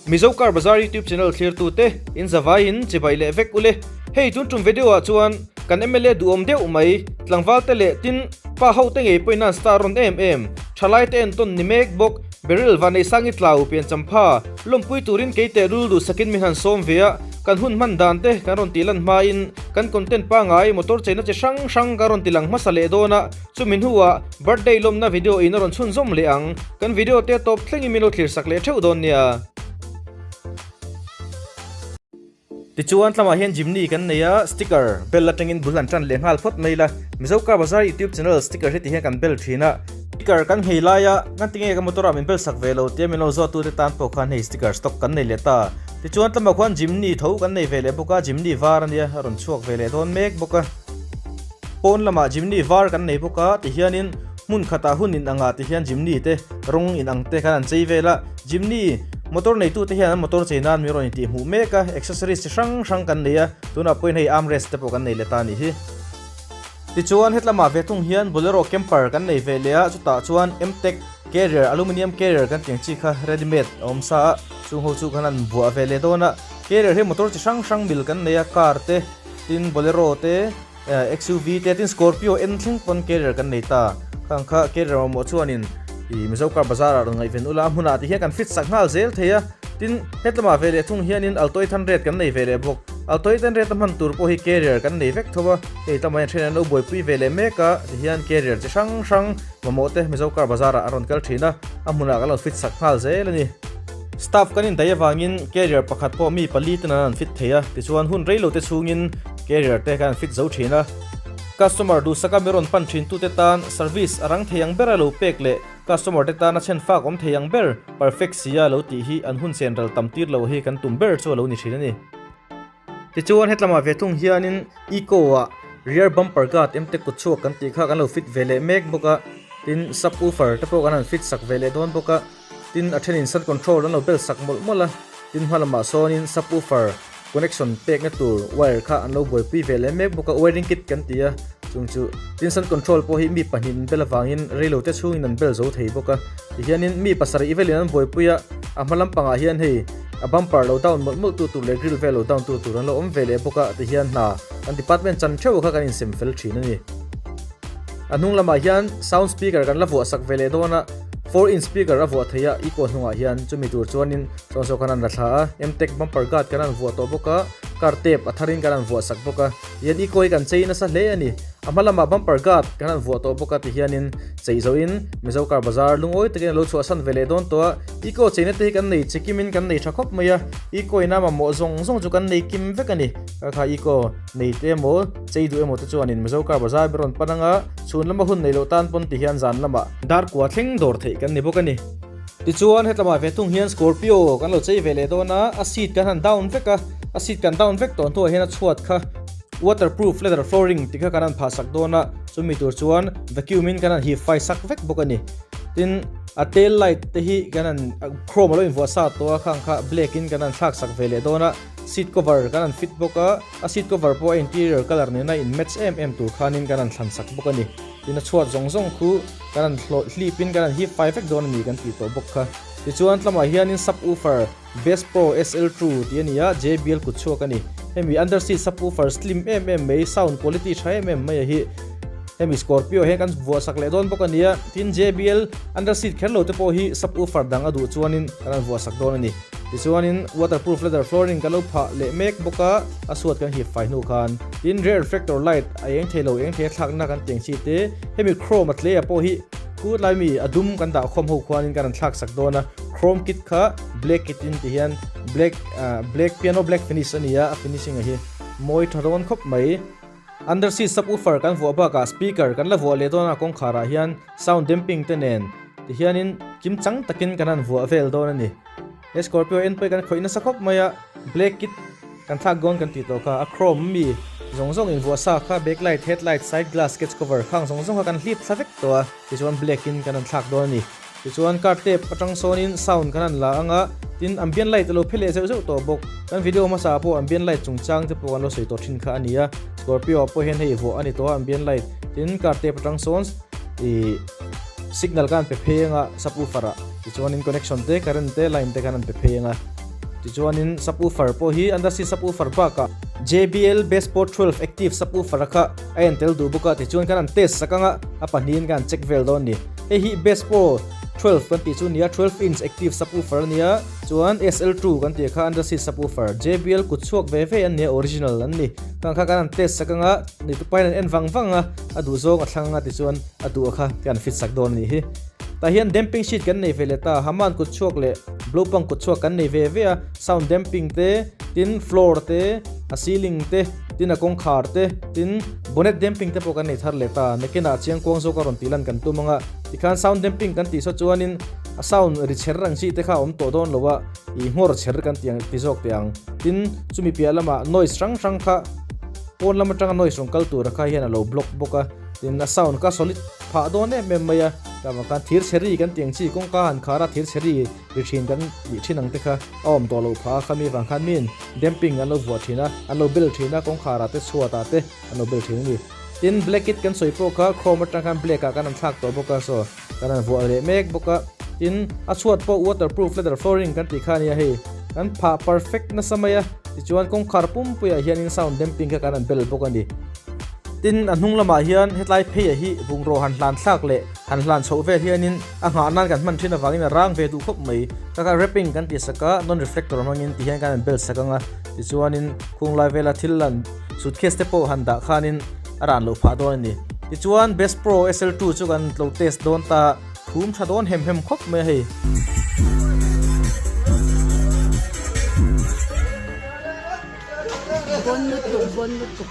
Mizo Car Bazaar YouTube channel thlirtute in zavaiin chibai leh vek ule. Hei tun tum video ah chuan kan mla duhawm deuh mai tlangval te leh tin pa ho te ngei pawhin an star rawn em em. Thalai te entawn ni mek bawk Beryl Vaneisangi tlau pian champha lawmpui turin kei teh rul duhsakin min han sawm ve a, kan hun hman dan te kan rawn tih lan hmain kan content pangai motor cheina chi hrang hrang kan rawn ti lang hmasa leh dawn a, chumi hnuah birthday lawmna video in a rawn chhunzawm leh ang. Kan video te tawp thlengin min lo thlir sak leh theuh dawn nia. Tichuan tlamah hian Jimny kan nei a, sticker bel atangin bul han tan leh nghal phawt mai la. Mizo Car Bazaar YouTube channel sticker hi ti hian kan bel thin a. Sticker kan nghei lai a, kan ti nge ka motor ah min bel sak ve lo tia min lo zawt tute tan pawh khan hei sticker stock kan nei leh ta. Tichuan tlamah khuan Jimny tho kan nei ve leh bawk a, Jimny var ania a rawn chhuak ve leh dawn mek bawk a. Pawn lamah Jimny var kan nei bawk a, tihianin hmun khatah hun inangah tihian Jimny te rawng inang te khan an chei vel a. Jimny, motor neitute hian an motor chei nan min rawn intih hmuh mek a, accessories chi hrang hrang kan nei a, tunah pawhin hei armrest te pawh kan nei leh ta a nih hi. Tichuan hetlamah ve thung hian Bolero camper kan nei ve leh a, chutah chuan M-Tech carrier, aluminium carrier kan tih ang chi kha ready made a awm sa a, chung ho chu kan han buah ve leh dawn a. Carrier hi motor chi hrang hrang mil kan nei a, car te, tin Bolero te, XUV te tin Scorpio en thleng pawn carrier kan nei ta. Khang kha carrier mamawh chuanin ih Mizo car bazar ah rawn ngaihven ula a hmunah ti hian kan fit sak nghal zel thei a. Tin hetlama ve leh thung hianin Alto 800 kan nei ve leh bawk. Alto 800 a hman tur pawh hi carrier kan nei vek tho a. Hei tlama hian then an lo buaipui ve leh mek a ti hian carrier chi hrang hrang mamawh te Mizo car bazar ah an rawn kal thin a, a hmunah kan lo fit sak nghal zel a ni. Staff kan indaih avangin carrier pakhat pawh mi pali ten an an fit thei a, tichuan hun reilo te chhungin carrier te kan an fit zo thin a. Customer duhsaka mi rawn pan thin tute tan service a rang thei ang ber a lo pek leh customer te tana chhen fak awm thei ang ber perfect sia lo tih hi an hun chen ral tam tir lo hi kan tum ber chu a lo ni thin a ni. Tichuan hetlamah ve thung hianin Eco ah rear bumper guard em te kut chhuak kan tih kha kan lo fit ve leh mek bawk a, tin sub woofer te pawh kan han fit sak ve leh dawn bawk a. Tin, a thenin sun control an lo bel sak mawlh mawlh a, tin hma lamah sawnin subwoofer connection pekna tur wire kha an lo buaipui ve leh mek bawk a, wiring kit kan ti a, chung chu tin sun control pawh hi mi pahnih an bel avangin reilo te chhungin an bel zo thei bawk a, tihianin mi pasarih velin an buaipui a, a hma lampangah hian hei a bumper lo down mawlh mawlh tu tur leh grill vel lo down tu tur an lo awm ve leh bawk a, tihian hna kan department chan theuh kha kan insem fel thin a ni. A hnung lamah hian sound speaker kan la vuah sak ve leh dawn a. 4 inch speaker a vuah theih a, eco hnungah hian chumi tur chuanin chuan saw khan an la thla a, M-tech bumper guard kan han vuah tawh bawk a, car tape a tharin kan han vuah sak bawk a, tihian eco hi kan chei nasa hle a ni. A hma lamah bumper guard kan han vuah tawh bawk a tihianin chei zohin Mizo car bazar lungawi takin a lo chhuahsan ve leh dawn tawh a, eco cheina te hi kan nei chi kimin kan nei tha khawp mai a, eco ina mamawh zawng zawng chu kan nei kim vek a ni. Kha kha eco nei te emaw chei duh emaw te chuanin Mizo car bazar ber rawn pan anga chhun lama hun nei loh tan pawn tihian zan lamah Dar kua thleng dawr theih kan ni bawk a ni. Tichuan hetlama ve thung hian Scorpio kan lo chei ve leh dawn a, a seat kan han down vek a, a seat kan down vek tawh hnuah hian a chhuat kha waterproof leather flooring tih kha kan han phah sak dawn a, chumi tur chuan vacuum in kan han hip fai sak vek bawk a ni. Tin, a tail light te hi kan han chrome a lo invuah sa tawh a, khang kha black in kan han thlak sak ve leh dawn a, seat cover kan han fit bawk a, a seat cover pawh a interior colour nena in match em em tur khanin kan han thlan sak bawk a ni. Tin a chhuat zawng zawng khu kan han hlawh hlip in kan han hip fai vek dawn a ni kan tih tawh bawk kha. Tichuan tlamah hianin subwoofer Bass Pro SL True tih a ni a, JBL kut chhuak a ni. Hemi under seat subwoofer slim em em mai, sound quality tha em em mai a hi hemi Scorpio hian kan vuah sak leh dawn bawk a ni a. Tin JBL under seat kher lo te pawh hi subwoofer dang a duh chuanin kan han vuah sak dawn a ni. Tichuanin waterproof leather flooring kan lo phah leh mek bawk a, a suat kan hip fai hnu khan. Tin rear reflector light a eng thei lo, eng thei a thlakna kan tiang chi te, hemi chrome a tle a pawh hi kut lai mi a dum kan dah khawm ho khuanin kan han thlak sak dawn a, chrome kit kha black kit in ti hian black black piano black finish a ni a, a finishing a hi mawi tha dawn khawp mai. Under seat subwoofer kan vuah bakah speaker kan la vuah leh dawn a kawngkhar ah hian sound damping te nen ti hianin kim chang takin kan han vuah vel dawn a ni. He Scorpio en pawh hi kan khawih nasa khawp mai a, black kit kan thlak dawn kan tih tawh kha a chrome mi zawng zawng invuah sa kha backlight, headlight, side glass, catch cover khang zawng zawng kha kan hlip thla vek tawh a, tichuan black in kan han thlak dawn a ni. Tichuan car tape atang sawnin sound kan han la ang a, tin ambient light a lo phe leh zeuh zeuh tawh bawk. Kan video hmasa ah pawh ambient light chungchang te pawh kan lo sawi tawh thin kha a ni a, Scorpio ah pawh hian hei vuah a ni tawh a ambient light, tin car tape atang sawn ih signal kha an pe phei ang a subwoofer ah. Tichuanin connection te, current te, line te khan an pe phei ang a. Tichuanin subwoofer pawh hi Andasi subwoofer bakah JBL Bassport 12 Active subwoofer a kha a en tel duh bawk a, tichuan kan han test sak anga a pahnihin kan han check vel dawn a ni. Hei hi Bassport 12 kan tih chu a ni a, 12 inch active subwoofer a ni a, chuan SL2 kan tih kha Andasi subwoofer JBL kut chhuak ve ve an ni a, original an ni. Khang kha kan han test sak anga nitupain an en vang vang a, a duh zawng a thlang anga tichuan a duh a kha kan fit sak dawn a nih hi. Tah hian damping sheet kan nei ve leh ta, Haman kut chhuak leh Blowpunk kut chhuak kan nei ve ve a, sound damping te, tin floor te, a ceiling te, tin a kawngkhar te, tin bonnet damping te pawh kan nei thar leh ta. Nakinah chiangkuang zawk a rawn tih lan kan tum ang a, tikhan sound damping kan tih saw chuanin a sound ri chher ang chi te kha a awm tawh dawn lo a, ih nghawr chher kan tih ang ti zawk teh ang. Tin, chumi piah lamah noise hrang hrang kha pawn lam atanga noise rawn kal tura kha hian a lo block bawk a, tin a sound kha solid Phah dawn em em mai a, tah vang khan thir chheri kan tih ang chi kawngka han khar a thir chheri ri thin kan tih thin ang te kha a awm tawh loh phah a, khami vang khan miin damping an lo vuah thin a, an lo bel thin a, kawngkhar ah te chhuat ah te an lo bel thin a ni. Tin, black it kan sawi pawh kha chrome atang khan black ah kan han thlak tawh bawk a, saw kan han vuah leh mek bawk a, tin a chhuat pawh waterproof leather flooring kan tih kha a nia hei, kan phah perfect nasa mai a, tichuan kawngkhar pumpuiah hianin sound damping kha kan han bel bawk a ni. Tin, a hnung lamah hian hetlai pheiah hi bungraw han hlan thlak leh han hlan chhoh vel hianin a nghah nan kan hman thin avangin a rang ve duh khawp mai. Ka kha wrapping kan tih sak a, non-reflector hmangin ti hian kan han bel sak ang a, tichuanin khung lai vela thil lan suitcase te pawh han dah khanin a ran loh phah dawn a ni. Tichuan, Best Pro SL2 chu kan lo test dawn ta, thum tha dawn hem hem khawp mai a hei. Bon lutuk bon lutuk.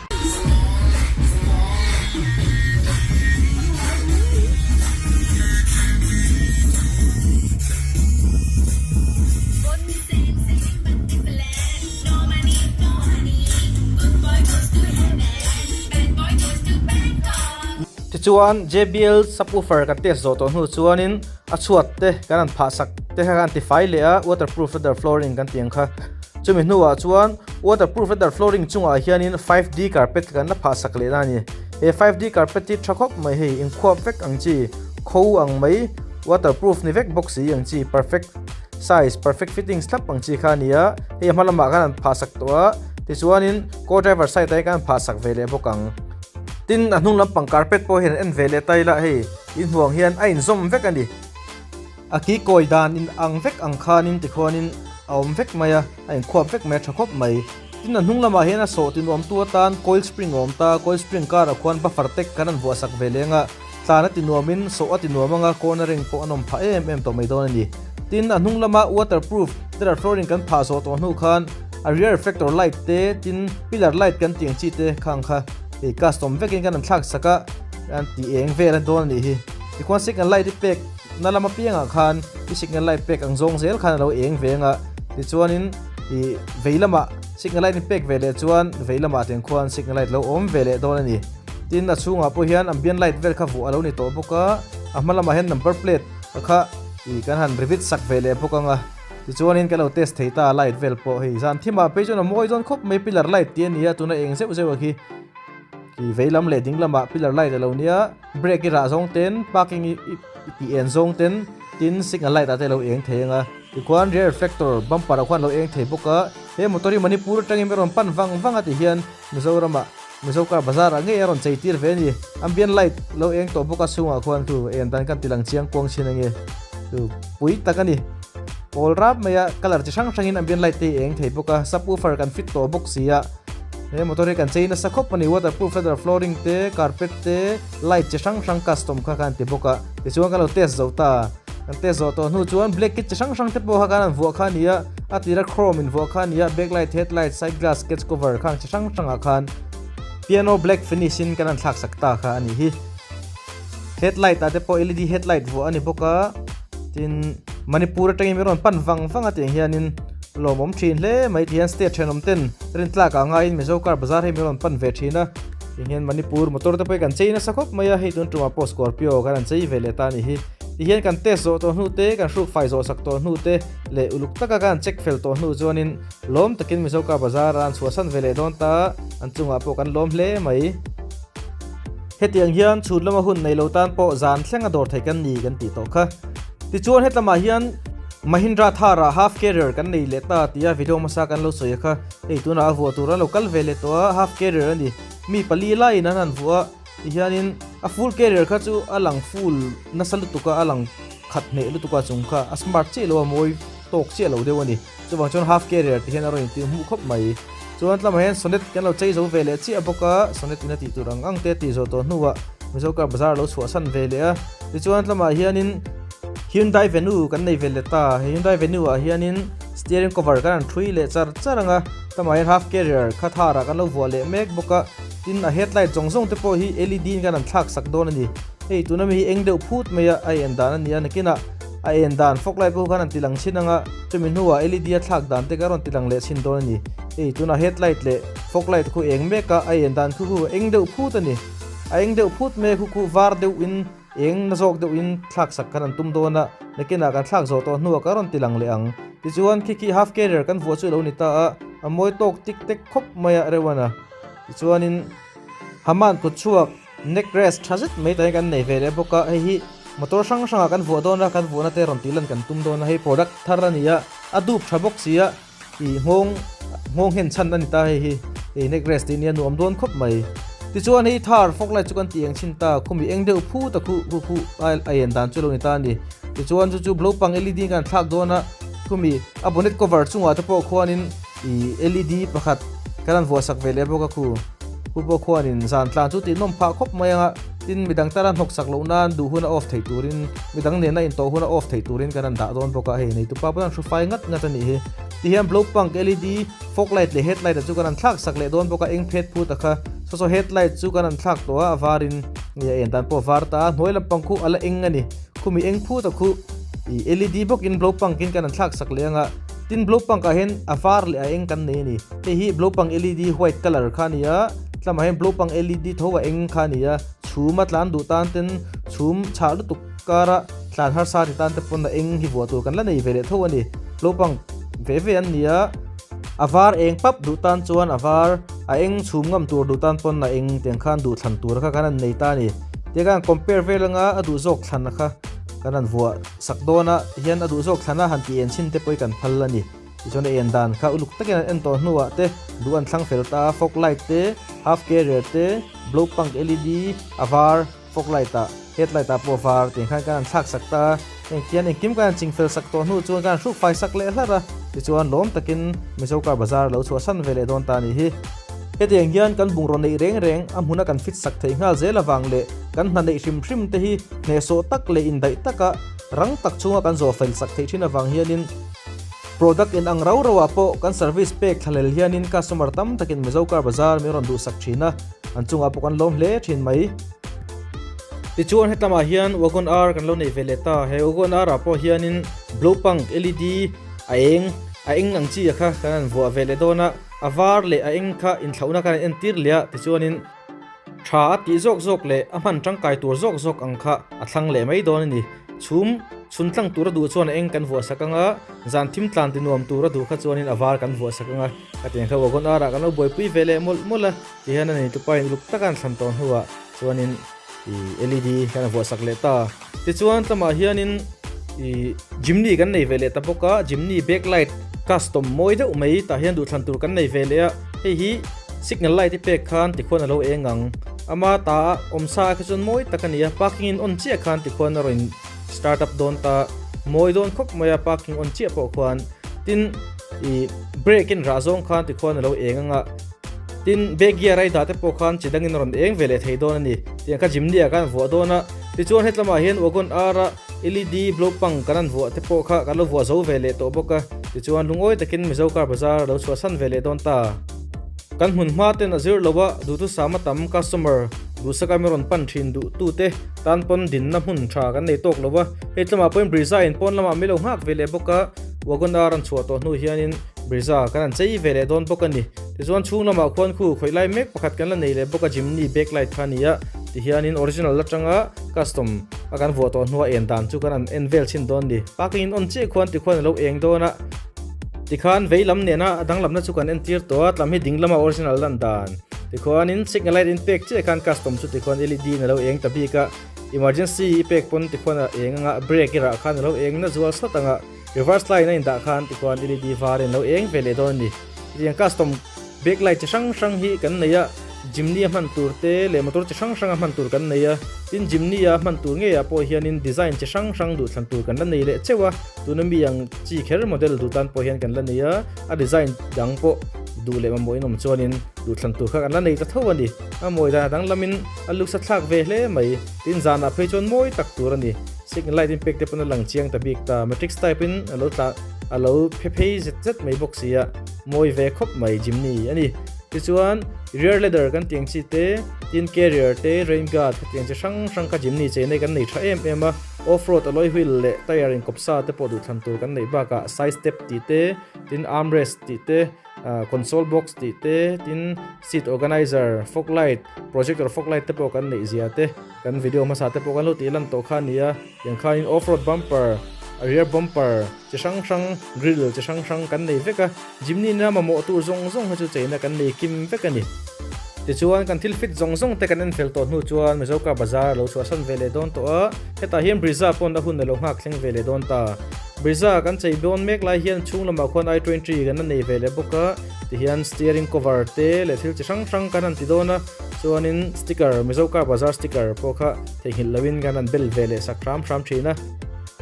Tichuan JBL subwoofer kan test zawh tawh hnu chuanin a chhuat te kan han phah sak te kha kan tifai leh a waterproof leather flooring kan tih ang kha. Chumi hnuah chuan waterproof leather flooring chungah hianin 5D carpet kan la phah sak leh na a ni. He 5D carpet hi tha khawp mai hei inkhuap vek ang chi, kho ang mai, waterproof ni vek bawk si ang chi, perfect size, perfect fittings thlap ang chi kha a ni a. Hei a hma lamah khan an phah sak tawh a, tichuanin co-driver side ah hian kan phah sak ve leh bawk ang. Tin, a hnung lampang carpet pawh hian an en ve leh ta ila hei inhmuang hian a inzawm vek a ni. A ki kawi dan in ang vek ang khanin tikhuanin a awm vek mai a, a inkhuap vek mai a tha khawp mai. Tin a hnung lamah hian a sawh tinuamtu atan coil spring a awm ta, coil spring karah khuan buffer tek kan han vuah sak ve leng a, tlan a tinuamin sawh a tinuam anga cornering pawh a nawm phah em em tawh mai dawn a ni. Tin a hnung lama waterproof terra flooring kan phah zawh tawh hnu khan a rear reflector light te tin pillar light kan tih ang chi te khang kha hei custom vekin kan han thlak sak a, an tih eng vel a dawn a nih hi. Tikhuan signal light hi pek Na lam apiangah khan i signal light pek ang zawng zel khan a lo eng ve ang a, tichuanin ih vei lamah signal light in pek ve leh chuan vei lamah teng khuan signal light lo awm ve leh dawn a ni. Tin a chhungah pawh hian ambient light vel kha vuah a lo ni tawh bawk a, a hma lamah hian number plate kha ih kan han rivet sak ve leh bawk ang a, tichuanin kan lo test thei ta a light vel pawh hei zan thimah phei chuan a mawi dawn khawp mai pillar light tih a ni a tuna eng zeuh zeuh a khi ih vei lam leh ding lamah pillar light a lo nia. Brake i rah zawng ten, parking i tih en zawng ten, tin signal light ah te a lo eng thei ang a, tikhuan rear reflector bumper ah khuan a lo eng thei bawk a, he motor hi Manipur atangin a rawn pan vang vang a ti hian Mizoram ah Mizo car bazar ah ngei a rawn chei tir ve a ni, ambient light lo eng tawh bawk a chhungah khuan chu en dan kan ti lang chiang kuang chin ange chu pui tak a ni. Pawl rap mai a colour chi hrang hrangin ambient light te hi eng thei bawk a, subwoofer kan fit tawh bawk si a. He motor hi kan chei nasa khawp a ni, waterproof leather flooring te, carpet te, light chi hrang hrang custom kha khan ti bawk a, tichuan kan lo test zo ta, kan test zawh tawh hnu chuan black kit chi hrang hrang te pawh kha kan han vuah kha a ni a, a tira chrome in vuah kha a ni a, back light, head light, side glass, catch cover khang chi hrang hrangah khan piano black finish in kan han thlak sak ta kha a ni hi. Head light ah te pawh led head light vuah a ni bawk a, tin Manipur atangin min rawn pan vang vang a tiang hianin lawmawm thin hle mai ti hian state thenawm ten rintlak ah ngaiin Mizo car bazar hi min rawn pan ve thin a, tiang hian Manipur motor te pawh hi kan chei nasa khawp mai a, hei tun tumah pawh Scorpio kan han chei ve leh ta a nih hi. Ti hian kan test zawh tawh hnu te, kan hruk fai zawh sak tawh hnu te leh uluk taka kan han check fel tawh hnu chuanin lawm takin Mizo car bazar a an chhuahsan ve leh dawn ta, an chungah pawh kan lawm hle mai. Hetiang hian chhun lama hun nei lo tan pawh zan thleng a dawr thei kan ni kan tih tawh kha. Tichuan hetlamah hian. Mahindra Thar ah half carrier kan nei leh ta tia video hmasa kan lo sawi a kha. Hei tunah a vuah tur an lo kal ve leh tawh a, half carrier a ni. Mi pali laiin an han vuah a, tihianin a full carrier kha chu a lang full nasa lutuk a, a lang khat hneh lutuk a chung kha a smart chiah lo a, mawi tawk chiah lo deuh a ni. Chuvang chuan half carrier ti hian a rawn intir hmuh khawp mai. Chuan tlamah hian Sonet kan lo chei zo ve leh chiah bawk a, Sonet in a tih tur ang ang te a tih zawh tawh hnuah Mizo car bazar a lo chhuahsan ve leh a. Tichuan tlamah hianin Hyundai Venue kan nei ve leh ta, he Hyundai Venue ah hianin steering cover kan han ṭhui leh char char ang a, tlamah hian half carrier kha thar ah kan lo vuah leh mek bawk a, tin a headlight zawng zawng te pawh hi LED in kan han thlak sak dawn a ni. Hei tuna mi hi eng deuh phut mai a, a en dan a ni a, nakinah a en dan fog light pawh khan an ti lang chhin ang a, chumi hnuah LED a thlak dan te ka rawn ti lang leh chhin dawn a ni. Hei tunah headlight leh fog light khu eng mek a, a en dan khu khu eng deuh phut a ni. A eng deuh phut mai a khu khu var deuh in eng na zawk deuh in thlak sak khan an tum dawn a, nakinah kan thlak zawh tawh hnuah ka rawn ti lang leh ang. Tichuan khi khi half carrier kan vuah chu a lo ni ta a, a mawi tawk tik tek khawp mai a reuh a na. Tichuanin Haman kut chhuak neck rest tha zet mai ta hi kan nei ve leh bawk a, hei hi motor hrang hrangah kan vuah dawn a, kan vuahna te rawn tih lan kan tum dawn a, hei product thar a ni a, a dup tha bawk si a. Ih nghawng nghawng hen chhan a ni ta hei hi hei neck rest tih nia nuam dawn khawp mai. Tichuan hei thar fog light chu kan tih eng chhin ta khumi eng deuh phut a khu khu khu a a en dan chu lo ni ta a ni. Tichuan chu chu blow pang led kan thlak dawn a khumi a bonnet cover chungah te pawh khuanin ih led pakhat kan han vuah sak ve leh bawk a khu khu pawh khuanin zan tlan chu tih nawm phah khawp mai ang a tin midang tana hnawk sak loh nan duh huna off theih turin midang nena intawh huna off theih turin kan han dah dawn bawk a hei neitupa pawh hian hru fai ngat ngat a nih hi. Tihian blow punk led fog light leh headlight ah chu kan han thlak sak leh dawn bawk a eng phet phut a kha saw saw headlight chu kan han thlak tawh a a varin nge a en dan pawh a var ta a hnuai lampang khu a la eng a ni khumi eng phut a khu ih led bawkin blow punk in kan han thlak sak leh ang a tin blow punk ah hian a var leh a eng kan nei a ni hei hi blow punk led white colour kha a ni a tlamah hian blow punk led tho a eng kha a ni a chhum a tlan duh tan ten chhum chhah lutuk kara Tlan harsa ti tan te pawn a eng hi vuah tur kan la nei ve leh tho a ni. Hlopang ve ve an ni a, a var eng pap duh tan chuan a var, a eng chhum ngam tur duh tan pawn a eng tiang khan duh thlan tur kha kan han nei ta a ni. Tia kan compare vel anga a duh zawk thlan a kha kan han vuah sak dawn a, tihian a duh zawk thlan a han tih en chhin te pawh hi kan phal a ni. Tichuan a en dan kha uluk takin an en tawh hnuah te duh an thlang fel ta a, fog light te, half carrier te, blow punk led, a var, Fog light ah headlight ah pawh var tih khan kan han thlak sak ta a, heng khian engkim kan han ching fel sak tawh hnu chuan kan han hruk fai sak leh hlarh a, tichuan lawm takin Mizo car bazar a lo chhuahsan ve leh dawn ta a nih hi. Hetiang hian kan bungraw neih reng reng a hmuna kan fit sak theih nghal zel avang leh kan hna neih hrim hrim te hi hnehsawh tak leh indaih taka rang tak chhunga kan zawh fel sak theih thin avang hianin product in ang rau rau ah pawh kan service pek thlalel hianin customer tam takin Mizo car bazar min rawn duhsak thin a. An chungah pawh kan lawm hle thin mai. Tichuan hetlamah hian Wagon R kan lo nei ve leh ta. He Wagon R ah pawh hianin blow punk led a eng a eng ang chi a kha kan han vuah ve leh dawn a. A var leh a eng kha inthlauhna khan an entir leh a. Tichuanin tha a tih zawk zawk leh a hman tangkai tur zawk zawk ang kha a thlang leh mai dawn a ni. Chhum chhun tlang tur a duh chuan a eng kan vuah sak ang a, zan thim tlan ti nuam tur a duh kha chuanin a var kan vuah sak ang a. Ka tiang kha Wagon R ah kan lo buaipui ve leh mawlh mawlh a. Tihian a neitupa in uluk taka an thlan tawh hnuah chuanin ih led hian a vuah sak leh ta. Tichuan tlamah hianin ih Jimny kan nei ve leh ta bawk a, Jimny back light custom mawi deuh mai tah hian duhthlan tur kan nei ve leh a, hei hi signal light i pek khan tikhuan a lo eng ang. Ama ta a awm sa ah kha chuan mawi tak a ni a, parking in on chiah khan tikhuan a rawn start up dawn ta, mawi dawn khawp mai a parking on chiah pawh khuan. Tin ih brake in rah zawng khan tikhuan a lo eng ang a. Tin, back gear a i dah te pawh khan chi dangin a rawn eng ve leh thei dawn a ni. Tiang kha Jimny ah khan vuah dawn a. Tichuan hetlamah hian Wagon R a led blow pang kan han vuah te pawh kha kan lo vuah zo ve leh tawh bawk a. Tichuan lungawi takin Mizo car bazar a lo chhuahsan ve leh dawn ta. Kan hmun hma ten a zir lo a, duhthusam a tam customer duhsaka mi rawn pan thin duh tu te tan pawn dinna hmun tha kan nei tawk lo a. Hei tlamah pawhin Brezza in pawn lamah mi lo nghak ve leh bawk a. Wagon R an chhuah tawh hnu hianin Brezza kan han chei ve leh dawn bawk a ni. Tichuan chhung lamah khuan khu khawih lai mek pakhat kan la nei leh bawk a Jimny backlight kha a ni a, tihianin original atanga custom a kan vuah tawh hnua en dan chu kan han en vel chhin dawn a ni. Parking in on chiah khuan tikhuan a lo eng dawn a, tikhan vei lam nena a danglamna chu kan entir tawh a, tlam hi ding lama original lan dan tikhuanin signal light in pek chiah khan custom chu tikhuan led in a lo eng ta bik a, emergency i pek pawn tikhuan a eng anga brake i rah khan a lo eng na zual sawt anga. Reverse line a indah khan tikhuan LED var in lo eng ve leh dawn a ni. Hetiang custom back light chi hrang hrang hi kan nei a, Jimny a hman tur te leh motor chi hrang hrang a hman tur kan nei a. Tin Jimny a hman tur ngeiah pawh hianin design chi hrang hrang duhthlan tur kan la nei leh cheuh a, tuna mi ang chi kher model duh tan pawh hian kan la nei a, a design dang pawh duh leh mamawh in awm chuanin duhthlan tur kha kan la nei ta tho a ni. A mawi dan a danglamin a luksa thlak ve hle mai. Tin zanah phei chuan mawi tak tur a ni. Signal light in pek te pawn a lang chiang ta bik ta. Matrix type in a lo tla a lo phe phei zet zet mai bawk si a, mawi ve khawp mai Jimny a ni. Tichuan rear ladder kan tiang chi te, tin carrier te, rain guard khatiang chi hrang hrang kha Jimny chei nei kan nei tha em em a. Off road alloy wheel leh tyre in kawp sa te pawh duhthlan tur kan neih bakah side step tih te, tin armrest tih te, Console box tih te, tin seat organizer, fog light, projector fog light te pawh kan neih zia te, kan video hmasa te pawh kan lo tih lan tawh kha a ni a, tiang khanin off road bumper, rear bumper chi hrang hrang, grill chi hrang hrang kan nei vek a, Jimny na mamawh tur zawng zawng hi chu cheina kan nei kim vek a ni. Tichuan kan thil fit zawng zawng te kan en fel tawh hnu chuan Mizoka bazar a lo chhuahsan ve leh dawn tawh a, hetah hian Brezza pawn a hun a lo nghak thleng ve leh dawn ta. Brezza kan chei dawn mek lai hian chhung lamah khuan i 20 kan la nei ve leh bawk a, tihian steering cover te leh thil chi hrang hrang kan han ti dawn a, chuanin sticker Mizo car bazar sticker pawh kha theihnghilh loin kan han bel ve leh sak hram hram thin a.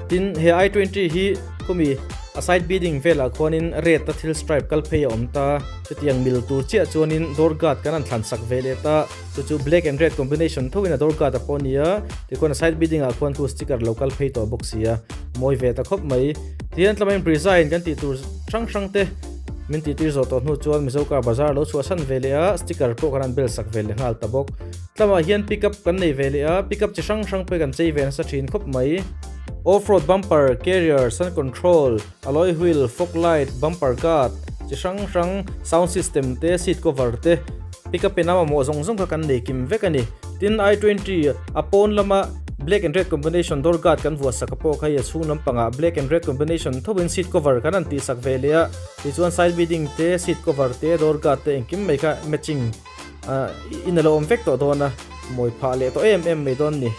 Tin, he i 20 hi khumi a side beading velah khuanin red a thil stripe kal phei a awm ta, chutiang mil tur chiah chuanin door guard kan han thlan sak ve leh ta, chu chu black and red combination thoin a door guard a pawh a ni a, tikhuan a side beading ah khuan khu sticker lo kal phei tawh bawk si a, mawi ve ta khawp mai. Tihian tlamain Brezza in kan tih tur hrang hrang te min tih tir zawh tawh hnu chuan Mizo car bazar lo chhuahsan ve leh a, sticker pawh kan han bel sak ve leh nghal ta bawk. Tlamah hian pickup kan nei ve leh a, pickup chi hrang hrang pawh kan chei ve nasa thin khawp mai. Off road bumper, carrier, sun control, alloy wheel, fog light, bumper guard chi hrang hrang, sound system te, seat cover te, pickup in a mamawh zawng zawng kha kan nei kim vek a ni. Tin i 20 a pawn lama black and red combination door guard kan vuah sak a pawh kha hei a chhung lampangah black and red combination tho in seat cover kan han tih sak ve leh a, tichuan side beading te, seat cover te, door guard te engkim mai kha matching in a lo awm vek tawh dawn a, mawi phah leh tawh em em mai dawn ni.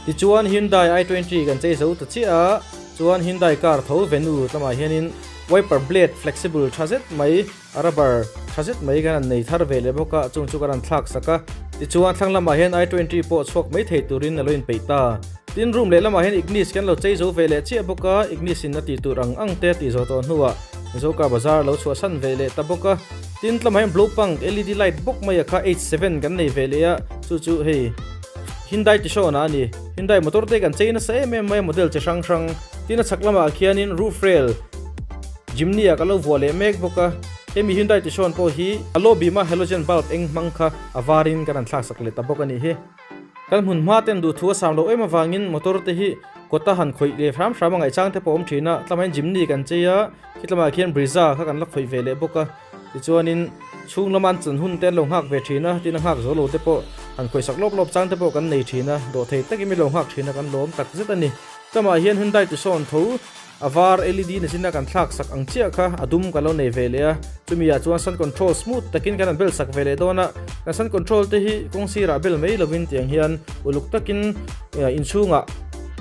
Tichuan Hyundai i 20 kan chei zo ta chiah a, chuan Hyundai car tho venue lamah hianin wiper blade flexible tha zet mai A rubber tha zet mai kan han nei thar ve leh bawk a, chung chu kan han thlak sak a. Tichuan thlang lamah hian i 20 pawh chhuak mai thei turin a lo inpeih ta. Tin room leh lamah hian Ignis kan lo chei zo ve leh chiah bawk a, Ignis in a tih tur ang ang te a tih zawh tawh hnuah Mizoka bazar a lo chhuahsan ve leh ta bawk a. Tin tlamah hian Blowpunk LED light bawk mai a kha H7 kan nei ve leh a, chu chu hei Hyundai Tucson ah a ni. Hyundai motor te kan chei nasa em em mai a model chi hrang hrang. Tin a chhak lamah khianin roof rail Jimny ah ka lo vuah leh mek bawk a, hemi Hyundai Tucson pawh hi a low beam a halogen bulb eng hmang kha a varin kan han thlak sak leh ta bawk a nih hi. Kan hmun hma ten duhthu a sam loh em avangin motor te hi kawta han khawih leh hram hram a ngaihchang te pawh a awm thin a, tlamain Jimny kan chei a, khi tlamah khian Brezza kha kan la khawih ve leh bawk a, tichuanin chhung lama an chan hun te an lo nghak ve thin a, tin a nghak zo lo te pawh han khawih sak lawp lawp chang te pawh kan nei thin a, dawhthei takin mi lo nghak thin a kan lawm tak zet a ni. Tlamah hian Hyundai Tucson tho A var LED nachina kan thlak sak ang chiah kha a dum kan lo nei ve leh a, chumi ah chuan sun control smooth takin kan han bel sak ve leh dawn a, kan sun control te hi kawng sirah bel mai lovin tiang hian uluk takin inchhungah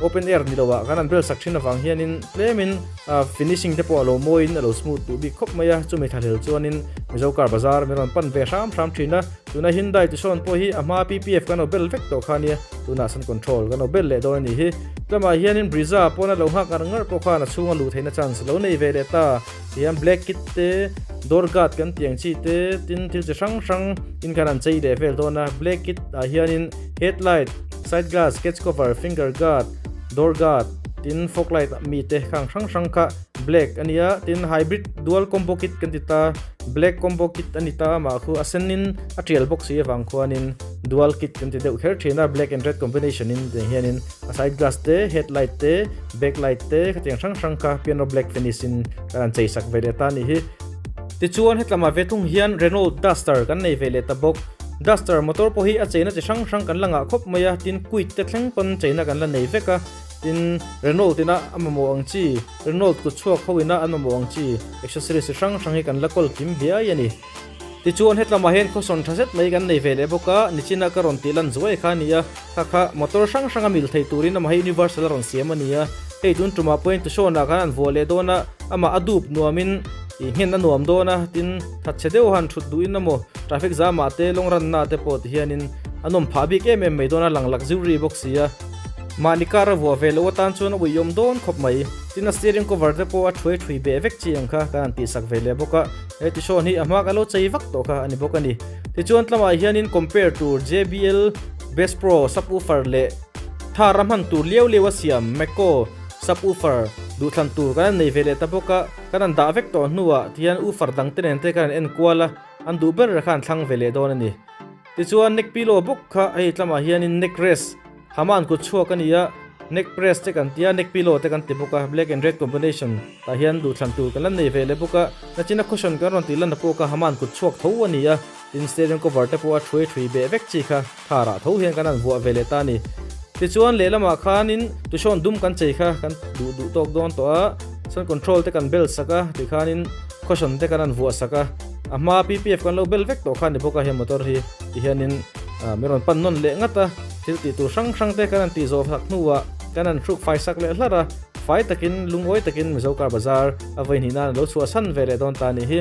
open air ni loah kan han bel sak thin avang hianin tlemin finishing te pawh a lo mawiin a lo smooth duh bik khawp mai a, chumi thlahlel chuanin Mizo car bazar min rawn pan ve hram hram thin a, tuna Hyundai Tucson pawh hi a hma PPF kan lo bel vek tawh kha ania, tunah sun control kan lo bel leh dawn a nih hi. Tlama hianin Brezza pawn a lo nghak ngar ngar pawh khan a chhunga luh theihna chance lo nei ve leh ta. Tihian black kit te, door guard kan tih ang chi te, tin thil chi hrang hrang in khan an chei leh vel dawn a. Black kit ah hianin headlight, side glass, catch cover, finger guard, door guard, tin fog light mi te khang hrang hrang kha black a nia. Tin hybrid dual combo kit kan ti ta, black combo kit a ni ta amah khu a senin a tial bawk si avang khuanin dual kit kan ti deuh kher thin a, black and red combination in tiang hianin a side glass te, headlight te, back light te khatiang hrang hrang kha piano black finish in kan han chei sak ve leh ta a nih hi. Tichuan hetlama ve thung hian Renault Duster kan nei ve leh ta bawk. Duster motor pawh hi a cheina chi hrang hrang kan la ngah khawp mai a, tin Kwid te thleng pawn cheina kan la nei vek a, tin Renault ina a mamawh ang chi, Renault kut chhuak ho ina an mamawh ang chi accessories chi hrang hrang hi kan la kawl kim biai a ni. Tichuan hetlamah hian khawsawn tha zet mai kan nei ve leh bawk a, nichina ka rawn tih lan zuai kha a ni a, kha kha motor hrang hrang a mil thei turin amah hi universal a rawn siam a ni a, hei tun tumah pawhin Tucson-ah khan an vuah leh dawn a, amah a dup nuamin ih nghen a nuam dawn a, tin thatchhe deuh han thut duhin emaw traffic zamah te lawng ranna te pawh ti hianin a nawm phah bik em em mai dawn a, lang luxury bawk si a, mahni car a vuah ve loh atan chuan a uiawm dawn khawp mai, tin a steering cover te pawh a thuai thui beh vek chi ang kha kan han tihsak ve leh bawk a. He tisawn hi a hma ka lo chei vak tawh kha a ni bawk a ni. Tichuan tlamah hianin compare tur JBL Bass Pro subwoofer leh Thar a hman tur liau liau a siam Mako subwoofer duhthlan tur kan han nei ve leh ta bawk a, kan han dah vek tawh hnuah tihian woofer dang te nen te kan han en kual a, an duh ber kha an thlang ve leh dawn a ni. Tichuan neck pillow bawk kha hei tlamah hianin neck rest Haman kut chhuak a ni a, neck press te kan ti a, neck pillow te kan ti bawk a, black and red combination tah hian duhthlan tur kan la nei ve leh bawk a, nachina cushion kan rawn tih lanna pawh kha Haman kut chhuak tho a ni a, tin steering cover te pawh a thui thui beh vek chi kha tharah tho hian kan han vuah ve leh ta a ni. Tichuan lehlamah khanin tusawn dum kan chei kha kan duh duh tawk dawn tawh a, sun control te kan bel sak a, tikhanin cushion te kan han vuah sak a, a hma PPF kan lo bel vek tawh kha a ni bawk a he motor hi tihianin min rawn pan nawn leh ngat a. Thil tih tur hrang hrang te kan han tih zawh hlak hnuah kan han hruk fai sak leh hlarh a, fai takin lungawi takin Mizo Car Bazar a vawi hnih nan a lo chhuahsan ve leh dawn ta a nih hi.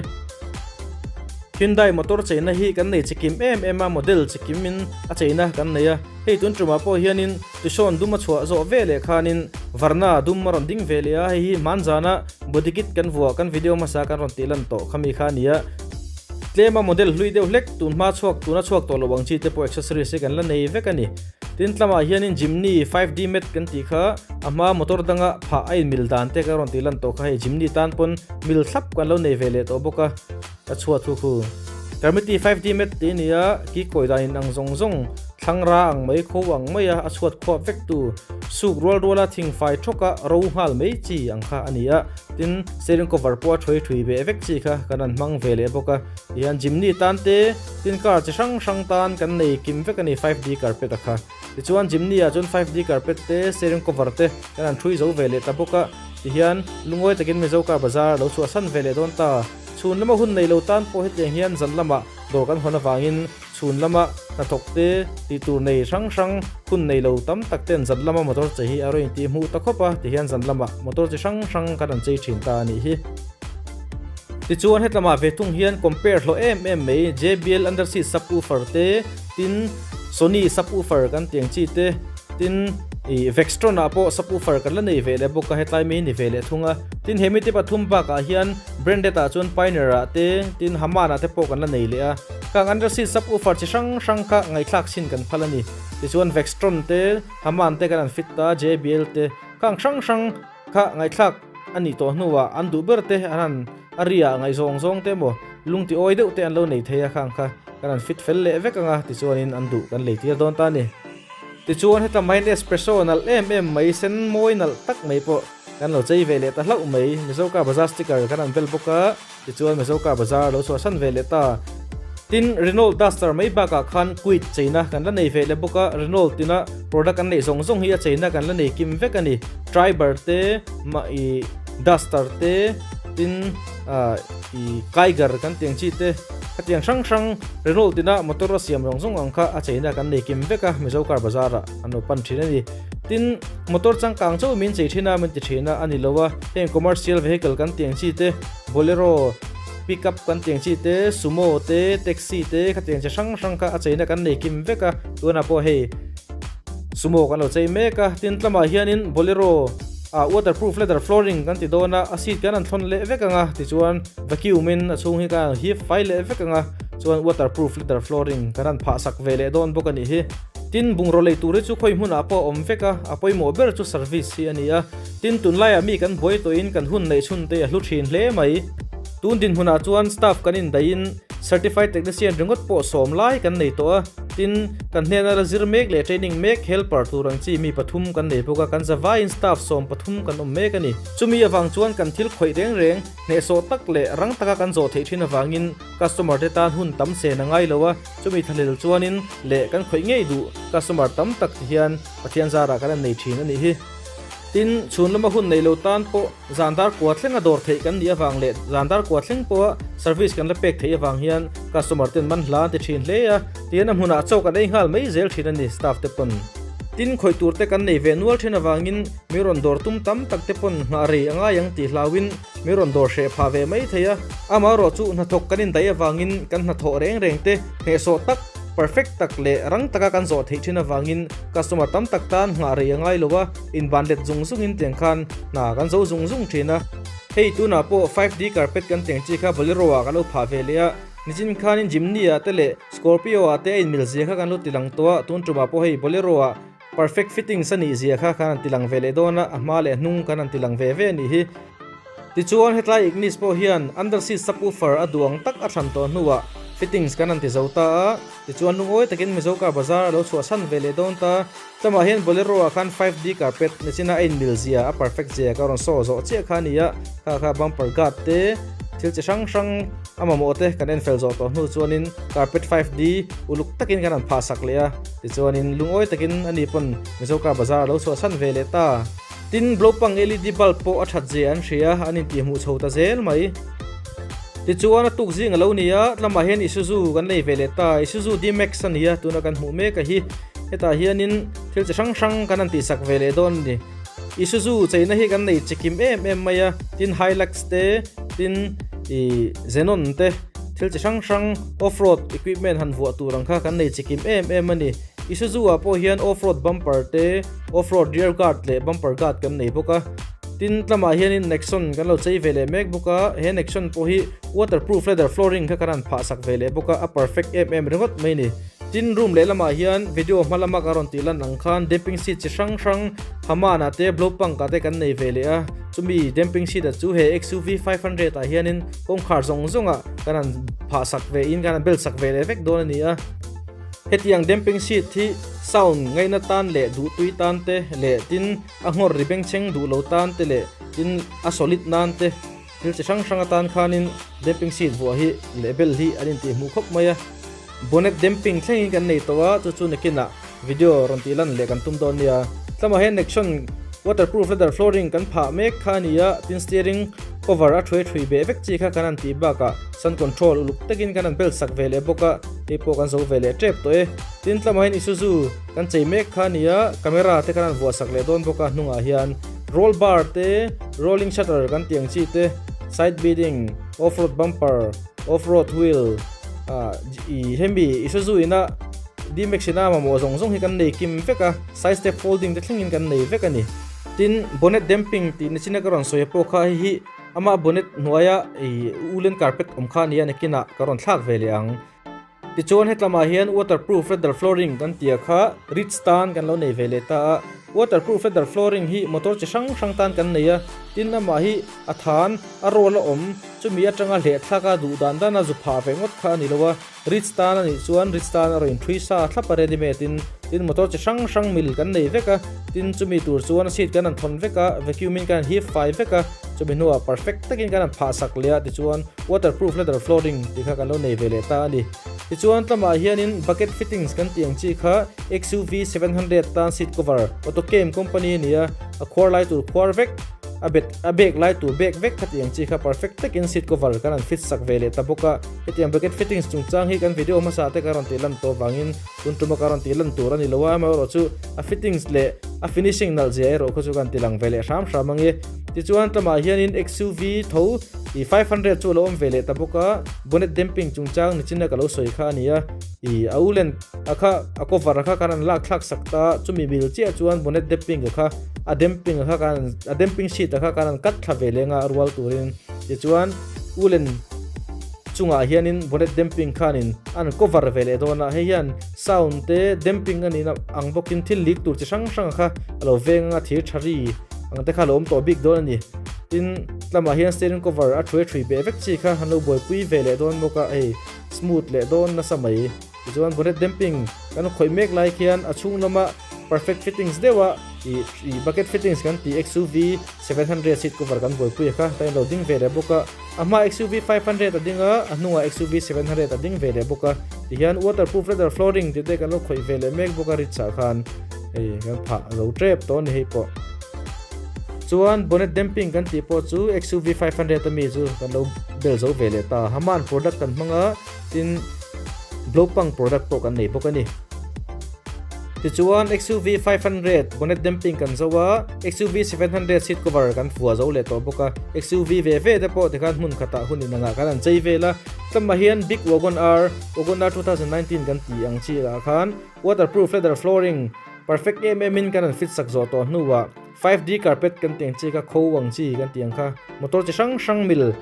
Hyundai motor cheina hi kan nei chikim em em a, model chikimin a cheina kan nei a, hei tun tumah pawh hianin Tucson dum a chhuah zawh ve leh khanin Varna dum a rawn ding ve leh a, hei hi hmanzana body kit kan vuah kan video hmasa kan rawn tih lan tawh khami kha a ni a. Tlema model hlui deuh hlek tun hma chhuak tuna chhuak tawh lo ang chi te pawh accessories hi kan la nei vek a ni. Tin tlamah hianin Jimny 5D mat kan tih kha a hma motor danga phah a inmil dan te ka rawn tih lan tawh kha hei Jimny tan pawn mil thlap kan lo nei ve leh tawh bawk a, ka chhuat thu khu. Kermity 5D mat tih a ni a, ki kawi dan in ang zawng zawng thlang ra ang mai kho ang mai a a chhuat khuap vek tu suk rual ruala thingfai thawka ro nghal mai chi ang kha a ni a. Tin, steering cover pawh a thui thui ve vek chi kha kan han hmang ve leh bawk a. Tihian Jimny tan te, tin car chi hrang hrang tan kan nei kim vek a ni 5D carpet a kha. Tichuan Jimny ah chuan 5D carpet te, steering cover te kan han thui zo ve leh ta bawk a. Tihian lungawi takin Mizo car bazar a lo chhuahsan ve leh dawn ta. Chhun lama hun nei lo tan pawh hetiang hian zan lamah dawr kan hawn avangin Chhun lama hnathawk te tih tur nei hrang hrang hun nei lo tam tak ten zan lama motor che hi a rawn intih hmuh ta khawp a, tihian zan lama motor chi hrang hrang kan an chei thin ta a nih hi. Tichuan hetlamah ve thung hian compare hlawh em em mai JBL under seat subwoofer te tin Sony subwoofer kan tih ang chi te tin ih Vextron ah pawh subwoofer kan la nei ve leh bawk a hetlai mai ni ve leh thung a, tin he mite pathum bakah hian branded ah chuan Pioneer ah te tin Haman ah te pawh kan la nei leh a. Kang under seat subwoofer chi hrang hrang kha ngaihthlak chin kan phal a ni. Tichuan Vextron te, Haman te kan han fit ta, JBL te, kang hrang hrang kha ngaihthlak a nih tawh hnuah an duh ber te an han a ria ngaihzawng zawng te emaw lung ti awi deuh te an lo nei thei a khang kha kan han fit fel leh vek anga tichuanin an duh kan lei tir dawn ta a ni. Tichuan heta main espresso nalh em em mai sen mawi nalh tak mai pawh kan lo chei ve leh ta hlauh mai. Mizo car bazar sticker kan han bel bawk a. Tichuan Mizo car bazar lo chhuahsan ve leh ta. Tin, Renault Duster mai bakah khan Kwid cheina kan la nei ve leh bawk a, Renault tina product an neih zawng zawng hi a cheina kan la nei kim vek a ni. Triber te, mah i Duster te, tin ah i Kiger kan tih ang chi te, khatiang hrang hrang Renault tina motor a siam zawng zawng ang kha a cheina kan nei kim vek a, Mizo car bazar ah an lo pan thin a ni. Tin, motor changkang chauh min chei thin a, min ti thin a, a ni lo a, heng commercial vehicle kan tih ang chi te, Bolero, pickup kan tih ang chi te, sumo te, taxi te khatiang chi hrang hrang kha a cheina kan nei kim vek a, tunah pawh hei sumo kan lo chei mek a, tin tlamah hianin bolero ah waterproof leather flooring kan ti dawn a, a seat kan han thlawn leh vek ang a, tichuan vacuum in a chhung hi kan han hip fai leh vek ang a, chuan waterproof leather flooring kan han phah sak ve leh dawn bawk a nih hi. Tin bungraw lei tur hi chu khawi hmunah pawh a awm vek a, a pawimawh ber chu service hi a ni a. Tin, tunlaiah mi kan buai tawhin kan hun neih chhun te a hlu thin hle mai. Tun dinhmunah chuan staff kan indaihin Certified Technician ringawt pawh sawm lai kan nei tawh a. Tin, kan hnena la zir mek leh training mek helper tur ang chi mi pathum kan nei bawk a, kan zavaiin staff sawm pathum kan awm mek a ni. Chumi avang chuan kan thil khawih reng reng hnehsawh tak leh rang taka kan zawh theih thin avangin customer te tan hun tam sen a ngai lo a, chumi thlahlel chuanin leh kan khawih ngei duh customer tam tak ti hian Pathian zarah kan han nei thin a nih hi. Tin, chhun lama hun nei lo tan pawh zan dar kua thlenga dawr theih kan nih avang leh zan dar kua thleng pawha service kan la pek theih avang hian customer ten man hla an ti thin hle a, tihian a hmunah chaw kan ei nghal mai zel thin a ni staff te pawn. Tin, khawih tur te kan nei ve nual thin avangin mi rawn dawr tum tam tak te pawn nghah rei a ngai ang tih hlauhin mi rawn dawr hreh phah ve mai thei a, amaherawh chu hnathawk kan indaih avangin kan hnathawh reng reng te hnehsawh tak Perfect tak leh rang taka kan zawh theih thin avangin customer tam tak tan nghah rei a ngai lo a, inban let zung zungin tiang khan hna kan zo zung zung thin a. Hei tunah pawh 5D carpet kan teng chi kha Bolero ah kan lo phah ve leh a, nichin khanin Jimny ah te leh Scorpio ah te a inmil zia kha kan lo ti lang tawh a, tun tumah pawh hei Bolero ah perfect fittings a nih zia kha kan han ti lang ve leh dawn a, a hma leh a hnung kan han ti lang ve ve a nih hi. Tichuan hetlai Ignis pawh hian under seat subwoofer a duang tak a thlan tawh hnuah fittings kan han ti zo ta a, tichuan lungawi takin Mizo car bazar a lo chhuahsan ve leh dawn ta. Tlawmah hian Bolero ah khan 5D carpet nichina a inmil zia, a perfect zia ka rawn saw zawh chiah kha a ni a, kha kha bumper guard te, thil chi hrang hrang a mamawh te kan en fel zawh tawh hnu chuanin carpet 5D uluk takin kan han phah sak leh a, tichuanin lungawi takin ani pawn Mizo car bazar a lo chhuahsan ve leh ta. Tin, Blopang LED bulb pawh a that zia an hria, an intihhmuh chho ta zel mai. Tichuan, a tuk zing a lo ni a, tlamah hian Isuzu kan lei ve leh ta, Isuzu D-Max a ni a, tuna kan hmuh mek a hi. Hetah hianin thil chi hrang hrang kan han tihsak ve leh dawn a ni. Isuzu cheina hi kan nei chikim em em mai a, tin Hilux te, tin ih Xenon te, thil chi hrang hrang off-road equipment han vuah tur ang kha kan nei chikim em em a ni. Isuzu ah pawh hian off-road bumper te, off-road rear guard leh bumper guard kan nei bawk a. Tin, tlamah hianin Nexon kan lo chei ve leh mek bawk a, he Nexon pawh hi waterproof leather flooring kha kan han phah sak ve leh bawk a, a perfect em em ringawt mai a ni. Tin, room lehlamah hian video hma lama ka rawn tih lan ang khan damping seat chi hrang hrang Haman ah te, Blaupunkt ah te kan nei ve leh a, chumi damping seat ah chu he XUV 500 ah hianin kawngkhar zawng zawngah kan han phah sak ve in kan han bel sak ve leh vek dawn a ni a. Hetiang damping seat hi sound ngaihna tan leh duhtui tan te leh tin a nghawr ri bengchheng duh lo tan te leh tin a solid nan te thil chi hrang hrang atan khanin damping seat vuah hi leh bel hi an intihhmuh khawp mai a. Bonnet damping thlengin kan nei tawh a, chu chu nakinah video rawn tih lan leh kan tum dawn nia. Tlamah hian Nexon waterproof leather flooring kan phah mek kha a ni a, tin steering cover a thuai thui beh vek chi kha kan han tih bakah sun control uluk takin kan han bel sak ve leh bawk a. Hei pawh kan zo ve leh tep tawh e. Tin tlamah hian Isuzu kan chei mek kha a ni a, camera te kan han vuah sak leh dawn bawk a hnungah hian roll bar te, rolling shutter kan tih ang chi te, side beading, off road bumper, off road wheel ah ih hemi Isuzu ina D-Max ina mamawh zawng zawng hi kan nei kim vek a, side step folding te thlengin kan nei vek a ni. Tin bonnet damping tih nichina ka rawn sawi pawh kha hei hi Amah bonnet hnuaia ih woolen carpet awm kha a nia nakinah ka rawn thlak ve leh ang. Tichuan hetlamah hian waterproof leather flooring kan tia kha ritz tan kan lo nei ve leh ta a. Waterproof leather flooring hi motor chi hrang hrang tan kan nei a, tin amah hi a than a roll a awm chumi atanga hleh thlak a duh dan dana zu phah ve ngawt kha a ni lo a. Ritz tan a nih chuan Ritz tan a rawn inṭhui sa thlap a ready made in tin motor chi hrang hrang mil kan nei vek a, tin chumi tur chuan a seat kan han thawn vek a, vacuum in kan han hip fai vek a, chumi hnuah perfect takin kan han phah sak leh a tichuan waterproof leather flooring tih kha kan lo nei ve leh ta a ni. Tichuan tlamah hianin bucket fittings kan tih ang chi kha XUV 700 tan seat cover Autocam company a ni a, a khuar lai tur khuar vek a bet a bag lai tur bag vek kha tih ang chi kha perfect takin seat cover kan han fit sak ve leh ta bawk a. Hetiang bucket fittings chungchang hi kan video hmasa te ka rawn tih lan tawh vangin tun tuma ka rawn tih lan tur a ni lo a, amaherawh chu a fittings leh a finishing nalh zia erawh kha chu kan ti lang ve leh hram hram ang e. Tichuan tlamah hianin XUV tho ih 500 chu a lo awm ve leh ta bawk a, bonnet damping chungchang nichina ka lo sawi kha a ni a, ih a ulen a kha a cover a kha kan han lak thlak sak ta, chumi mil chiah chuan bonnet damping a kha a damping a kha kan a damping sheet a kha kan han cut thla ve leng a rual turin tichuan ulen chungah hianin bonnet damping khanin an cover ve leh dawn a, hei hian sound te damping a nihna ang bawkin thil leak tur chi hrang hrang kha a lo veng anga thir tha ri ang te kha a lo awm tawh bik dawn a ni. Tin, tlamah hian steering cover a thuai thui beh vek chi kha an lo buaipui ve leh dawn bawk a, hei smooth leh dawn nasa mai. Tichuan bonnet damping kan khawih mek lai khian a chhung lama perfect fittings deuha ih ih bucket fittings kan tih XUV 700 seat cover kan buaipui a kha ta in lo ding ve leh bawk a. A hma XUV 500 a ding a, a hnungah XUV 700 a ding ve leh bawk a. Tihian waterproof leather flooring tih te kan lo khawih ve leh mek bawk a Ritz ah khan hei kan phah zo tep tawh a ni hei pawh. Chuan bonnet damping kan tih pawh chu XUV 500 ami chu kan lo bel zo ve leh ta. Haman product kan hmang a, tin Blopang product pawh kan nei bawk a ni. Tichuan XUV 500 bonnet damping kan zo a, XUV 700 seat cover kan fuah zo leh tawh bawk a. XUV ve ve te pawh tikhan hmun khatah hun inangah kan han chei vel a. Tlangah hian Big Wagon R, Wagon R 2019 kan tih ang chi ah khan waterproof leather flooring perfect em em in kan han fit sak zawh tawh hnuah 5D carpet kan tih ang chi kha kho ang chi kan tih ang kha motor chi hrang hrang mil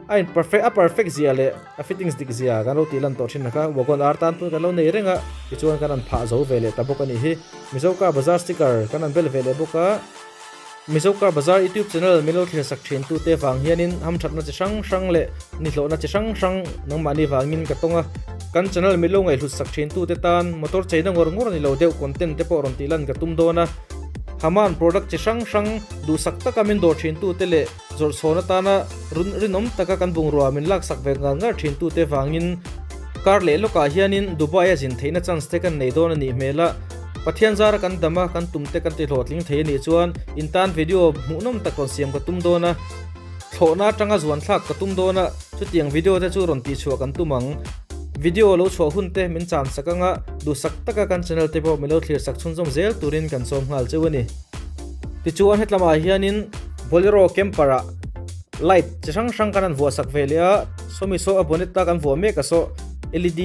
a in perfect a perfect zia leh a fittings dik zia kan lo tih lan tawh thin a kha wagon ar tan pawh kan lo nei reng a tichuan kan han phah zo ve leh ta bawk a nih hi Mizo car bazar sticker kan han bel ve leh bawk a Mizo car bazar youtube channel min lo thlir sak thin tu te vang hianin hamthatna chi hrang hrang leh nihlawhna chi hrang hrang nangmahni vangin ka tawng a kan channel min lo ngaihhlut sak thin tu te tan motor cheina ngawr ngawr a ni lo deuh content te pawh rawn tih lan ka tum dawn a Haman product chi hrang hrang duhsak taka min dawr thin tu te leh Zawrh chhawn atana run rinawm taka kan bungrua min laksak ve ngar ngar thin tute vangin kar leh lawkah hianin Dubai a zin theihna chance te kan nei dawn a nih hmel a, Pathian zara kan dam a, kan tum te kan ti hlawhtling thei a nih chuan in tan video hmuhnawm tak rawn siam ka tum dawn a, thlawhna atanga zuan thlak ka tum dawn a, chutiang video te chu rawn tihchhuah kan tum ang. Video lo chhuah hun te min chan sak anga duhsak taka kan channel te pawh min lo thlir sak chhunzawm zel turin kan sawm nghal cheu a ni. Tichuan hetlamah hianin Bolero camper ah light chi hrang hrang kan han vuah sak ve leh a, sawmi saw a bonnet a kan vuah mek a saw led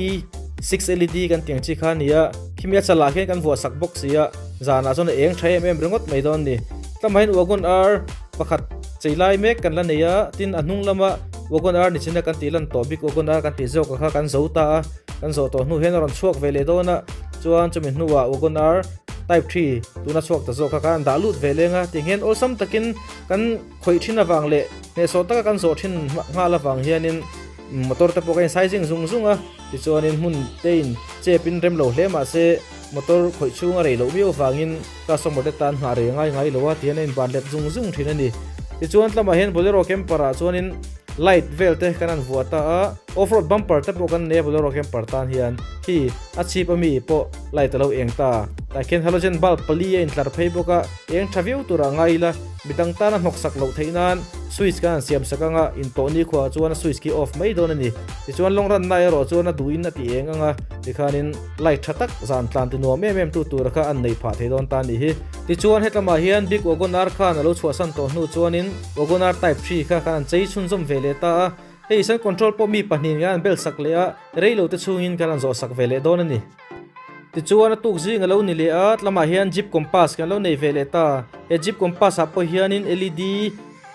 six led kan tih ang chi kha a ni a, khimi a chalah khian kan vuah sak bawk si a, zanah chuan a eng tha em em ringawt mai dawn a ni. Tlangah hian wagon R pakhat chei lai mek kan la nei a, tin a hnung lama wagon R nichina kan tih lan tawh bik wagon R kan tih zawk kha kan zo ta a, kan zawh tawh hnu hian a rawn chhuak ve leh dawn a, chuan chumi hnuah wagon R Type 3 tuna chhuak ta zawk kha kan dah lut ve leng a, tiang hian awlsam takin kan khawih thin avang leh hnehsawh taka kan zawh thin nghal avang hianin motor te pawh ka in sizing zung zung a, tichuanin hmun te in chep in rem lo hle mahse motor khawih chhung a rei loh miau avangin customer te tan nghah rei ngai ngai lo a tihian a in ban let zung zung thin a ni. Tichuan tlamah hian Bolero camper ah chuanin light vel te kan han vuah ta a, off road bumper te pawh kan nei a Bolero camper tan hian khi a chhip ami pawh Light a lo eng ta. Tah khian halogen bulb pali a intlar phei bawk a, eng tha viau turah ngai ila, midang tana hnawk sak loh theih nan switch kan han siam sak anga intawh nikhua chuan a switch khi off mai dawn a ni. Tichuan long run na erawh chuan a duhin a ti eng anga tikhanin light tha tak zan tlan ti nuam em em tu tura kha an nei phah thei dawn ta a nih hi. Tichuan hetlamah hian big wagon R khan a lo chhuahsan tawh hnu chuanin wagon R type 3 kha kan han chei chhunzawm ve leh ta a, hei san control pawh mi pahnihin kan han bel sak leh a, rei lo te chhungin kan han zawh sak ve leh dawn a ni. Tichuan a tuk zing a lo ni leh a, tlamah hian Jeep Compass kan lo nei ve leh ta. He Jeep Compass ah pawh hianin led,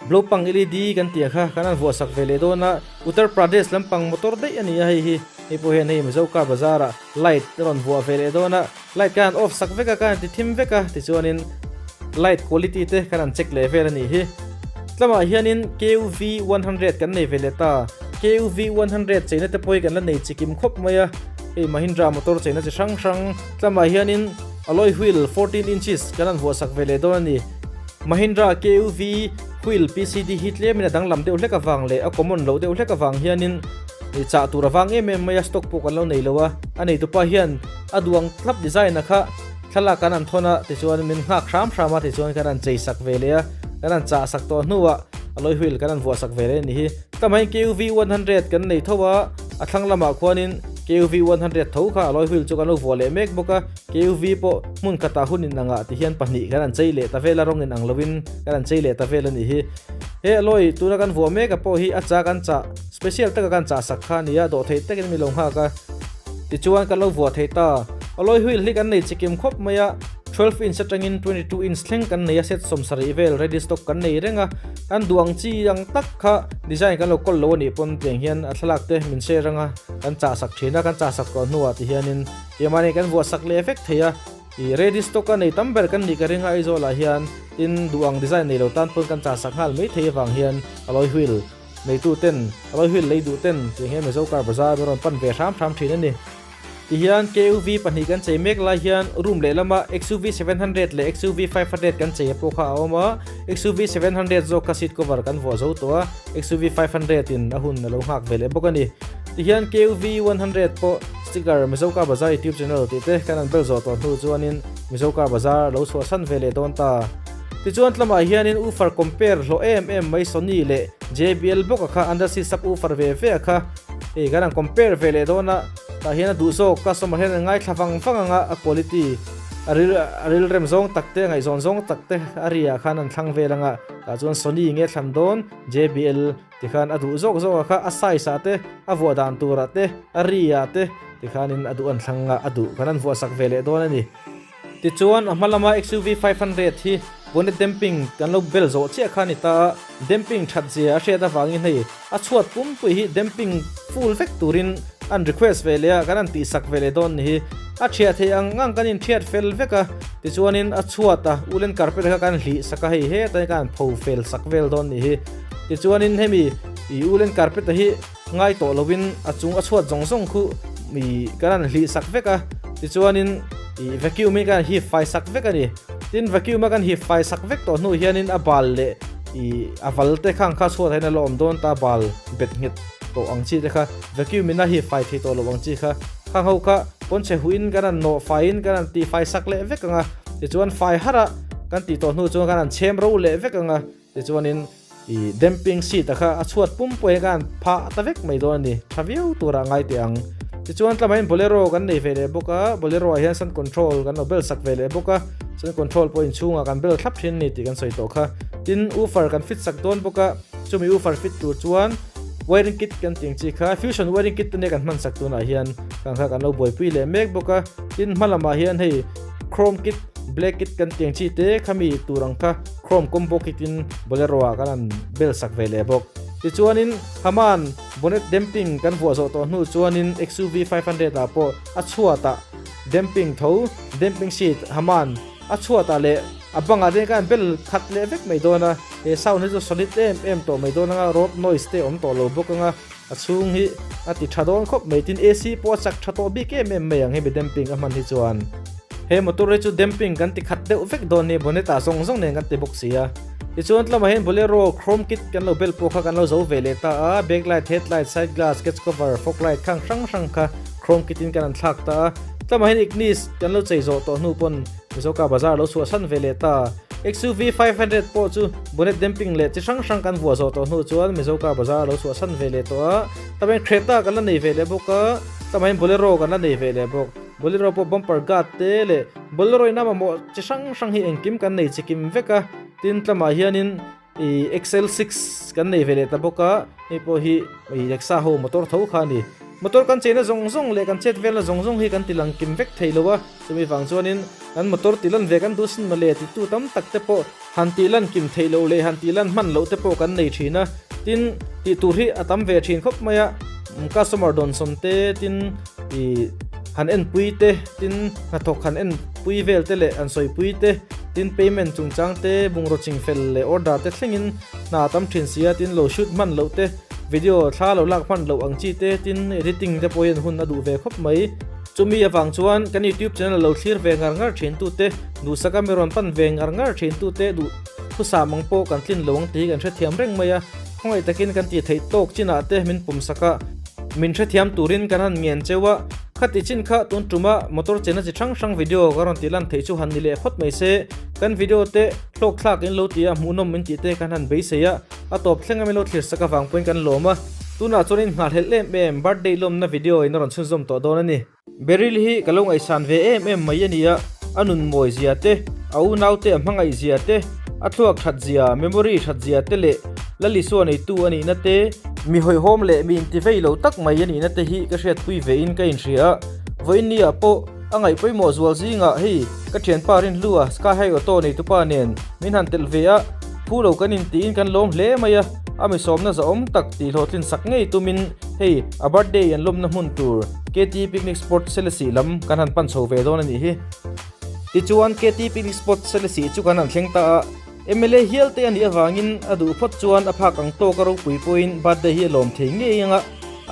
blopang led kan tih ang kha kan han vuah sak ve leh dawn a. Uttar Pradesh lampang motor daih a ni a hei hi. Hei pawh hian hei Mizo car bazar ah light a rawn vuah ve leh dawn a. Light kan han off sak vek a, kan han ti thim vek a, tichuanin light quality te kan han check leh vel a nih hi. Tlamah hianin KUV 100 kan nei ve leh ta. KUV 100 cheina te pawh hi kan la nei chikim khawp mai a. Hei Mahindra motor cheina chi hrang hrang tlamah hianin alloy wheel 14 inches kan han vuah sak ve leh dawn a ni. Mahindra KUV wheel PCD hi tlemin a danglam deuh hlek avang leh a common loh deuh hlek avang hianin chah tur avang em em mai a stock pawh kan lo nei lo a. A neitupa hian a duang thlap design a kha thlalak kan han thawn a tichuan min nghak hram hram a tichuan kan han chei sak ve leh a kan han chah sak tawh hnuah alloy wheel kan han vuah sak ve leh a ni hi. Tlamah hian KUV 100 kan nei tho a a thlang lamah khuanin KUV 100 tho kha alloy wheel chu kan lo vuah leh mek bawk a KUV pawh hmun khatah hun in angah ti hian pahnih kan han chei leh ta vel a rawng in ang lovin kan han chei leh ta vel a nih hi. He alloy tuna kan vuah mek a pawh hi a chah kan chah special taka kan chah sak kha a ni a dawhtheih takin mi lo nghak a. Tichuan kan lo vuah thei ta. Alloy wheel hi kan nei chikim khawp mai a, 12 inch atangin 22 inch thleng kan nei a, set 70 vel ready stock kan nei reng a, kan duh ang chi ang tak kha design kan lo kawl lo a nih pawn tiang hian a thlalak te min share anga kan chah sak thin a, kan chah sak tawh hnuah ti hianin keimahni kan vuah sak leh vek thei a, ih ready stock a nei tam ber kan nih ka ring a Aizawl ah hian tin duh ang design nei lo tan pawn kan chah sak nghal mai thei avang hian alloy wheel Neitu ten, alloy wheel lei duh ten tih hian Mizo car bazar min rawn pan ve hram hram thin a ni. Tihian KUV pahnih kan chei mek lai hian room lehlama XUV 700 leh XUV 500 kan chei pawh kha a awm a, XUV 700 zawk kha seat cover kan vuah zo tawh a, XUV 500 in a hun a lo nghak ve leh bawk a ni. Tihian KUV 100 pawh sticker Mizo car bazar youtube channel tih te kan han bel zawh tawh hnu chuanin Mizo car bazar a lo chhuahsan ve leh dawn ta. Tichuan tlamah hianin woofer compare hlawh em em mai Sony leh JBL bawk a kha under seat sub woofer ve ve a kha hei kan han compare ve leh dawn a, tah hian a duh zawk customer hian an ngaithla vang vang ang a, a quality a ril a rilrem zawng tak te a ngaihzawn zawng tak te a ri ah khan an thlang vel ang a, tah chuan Sony nge thlan dawn JBL tikhan a duh zawk zawk a kha a size ah te a vuah dan tur ah te a ri ah te tikhanin a duh an thlang a, a duh kan han vuah sak ve leh dawn a ni. Tichuan, a hma lama XUV 500 hi bonnet damping kan lo bel zawh chiah kha a ni ta a, damping that zia a hriat avangin hei a chhuat pumpui hi damping full vek turin an request ve leh a, kan han tihsak ve leh dawn ni hi. A thiah theih ang ang kan inthiat fel vek a, tichuanin a chhuat a woolen carpet kha kan hlih sak a, hei hetah hian kan han pho fel sak vel dawn ni hi. Tichuanin hemi ih woolen carpet a hi Ngai tawh lovin a chung a chhuat zawng zawng khu ih kan han hlih sak vek a, tichuanin ih vacuum in kan han hip fai sak vek a ni. Tin vacuum a kan hip fai sak vek tawh hnu hianin a bal leh ih a val te khang kha chhuat ah hian a la awm dawn ta bal bet nghet tawh ang chi te kha vacuum in a hip fai thei tawh lo ang chi kha khang ho kha pawnchhe huh in kan han nawh fai in kan han tih fai sak leh vek ang a, tichuan fai harh a kan tih tawh hnu chuan kan han chhem ro leh vek ang a. Tichuanin ih damping seat a kha a chhuat pum pawh hi khan phah ta vek mai dawn a ni, tha viau turah ngai teh ang. Tichuan tlamahin bolero kan nei ve leh bawk a, bolero ah hian sun control kan lo bel sak ve leh bawk a, sun control pawh inchhungah kan bel thlap thin a ni tih kan sawi tawh kha. Tin woofer kan fit sak dawn bawk a, chumi woofer fit tur chuan wiring kit kan tih ang chi kha fusion wiring kit te nia kan hman sak tunah hian khang kha kan lo buaipui leh mek bawk a. Tin hma lamah hian hei chrome kit, black kit kan tih ang chi te khami tur ang kha Chrome combo kit in Bolero ah kan han bel sak ve leh bawk. Tichuanin Haman bonnet damping kan vuah zawh tawh hnu chuanin XUV 500 ah pawh a chhuatah damping tho, damping seat Haman a chhuatah leh a bangah te kan bel khat leh vek mai dawn a, he sound hi chu solid em em tawh mai dawn anga road noise te awm tawh lo bawk anga a chhung hi a ti tha dawn khawp mai tin AC pawh a chak tha tawh bik em em mai ang hemi damping a hman hi chuan. He motor hi chu damping kan ti khat deuh vek dawn ni bonnet ah zawng zawng nen kan ti bawk si a. Tichuan tlama hian Bolero chrome kit kan lo bel pawh kha kan lo zo ve leh ta a, back light, head light, side glass, catch cover, fog light khang hrang hrang kha chrome kit in kan han thlak ta a. Tlama hian Ignis kan lo chei zawh tawh hnu pawn Mizoka bazar lo chhuahsan ve leh ta. XUV 500 pawh chu bonnet damping leh chi hrang hrang kan vuah zawh tawh hnu chuan Mizoka bazar lo chhuahsan ve leh tawh a. Tlama hian Creta kan la nei ve leh bawk a, tlama hian Bolero kan la nei ve leh bawk. Bolero pawh bumper guard te leh Bolero in a mamawh chi hrang hrang hi engkim kan nei chikim vek a, tin tlamah hianin ih XL six kan nei ve leh ta bawk a, hei pawh hi ih Nexa ho motor tho kha a ni. Motor kan cheina zawng zawng leh kan chet velna zawng zawng hi kan ti lang kim vek thei lo a, chumi vang chuanin kan motor ti lan ve kan duh sin mawle titu tam tak te pawh han tih lan kim theih loh leh han tih lan hman loh te pawh kan nei thin a, tin tih tur hi a tam ve thin khawp mai a, customer dawnsawn te tin ih han enpui te tin hnathawk han enpui vel te leh han sawipui te tin payment chungchang te bungraw chingfel leh order te thlengin hna a tam thin si a, tin lo shoot hman loh te video thla lo lak hman loh ang chi te tin editing te pawh hian hun a duh ve khawp mai. Chumi avang chuan kan YouTube channel lo thlir ve ngar ngar thin tute, duhsaka mi rawn pan ve ngar ngar thin tute duh thusam ang pawh kan tlin lo ang tih hi kan hrethiam reng mai a, khawngaih takin kan tih theih tawk chinah te min pawmsak a, min hrethiam turin kan han ngen cheu a, khati chin kha tun tuma motor chena chi hrang hrang video ka rawn tih lan theih chu han ni leh phawt mai se, kan video te hlawk thlak in lo ti a, hmuhnawm min tih te kan han beisei a, a tawp thleng a min lo thlir sak avang pawhin kan lawm a. Tunah chuan in nghahhlelh em em birthday lawmna video in a rawn chhunzawm tawh dawn a ni. Beryl hi ka lo ngaihsan ve em em mai a ni a, a nun mawi zia te, a unau te a hmangaih zia te, a thluak that zia, memory that zia te leh Lalisua neitu a nihna te, mi hawihhawm leh mi intivei lo tak mai a nihna te hi ka hriatpui ve in ka inhria a, vawiin ni ah pawh a ngaih pawimawh zual zingah hei ka thianpa Rinhlua Sky High Auto neitupa nen min han telh ve a, phu lo kan intiin kan lawm hle mai a. A mi sawmna zahawm tak tih hlawhtlin sak ngei tumin hei a birthday an lawmna hmun tur KT Picnic Spot Selesih lam kan han pan chho ve dawn a nih hi. Tichuan KT Picnic Spot Selesih chu kan han thleng ta a, mla hial te a nih avangin a duh phawt chuan a phak ang tawk a ropui pawhin birthday hi a lawm thei ngei ang a,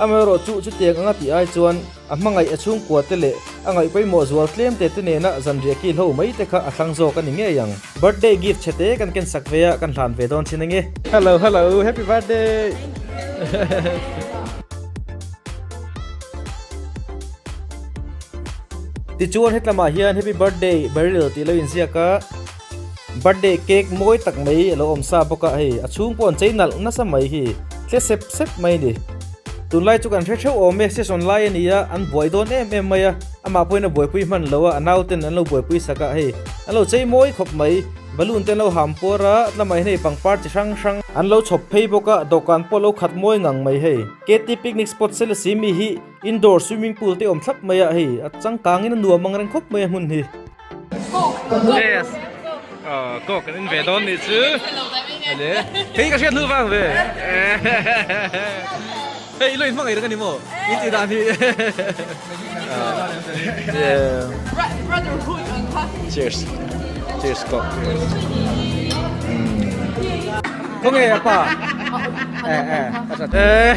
amaherawhchu chutiang anga tih ai chuan A hmangaih a chhungkua te leh a ngaih pawimawh zual tlem te te nena zanriah kil ho mai te kha a thlang zawk a ni ngei ang. Birthday gift chhe te kan ken sak ve a, kan hlan ve dawn thin ange. Hello hello happy birthday. Tichuan hetlamah hian happy birthday Beryl tih lo inziak a. Birthday cake mawi tak mai a lo awm sa bawk a hei a chhung pawh an chei nalh nasa mai hi tle sep sep mai a ni. Tunlai chu kan hre theuh awm e season lai a ni a an buai dawn em em mai a amah pawhin a buaipui hman lo a a nauten an lo buaipui sak a hei an lo chei mawi khawp mai balloon te an lo ham puar a lamah hian hei pangpar chi hrang hrang an lo chhawp phei bawk a dawhkan pawh a lo khat mawi ngang mai hei KT picnic spot selasi mi hi indoor swimming pool te awm thlap mai a hei a changkangin a nuam ang reng khawp mai a hmun hi. Yes. Oh, ko kan in ve dawn ni chu. Ale. Hei ka hriat hnu vang ve. Hei lo in hmangaih reng ani maw? In tih dan hi. Yeah. Brotherhood ang kha. Cheers. Cheers ko. Khawnge apa? Eh eh. Eh.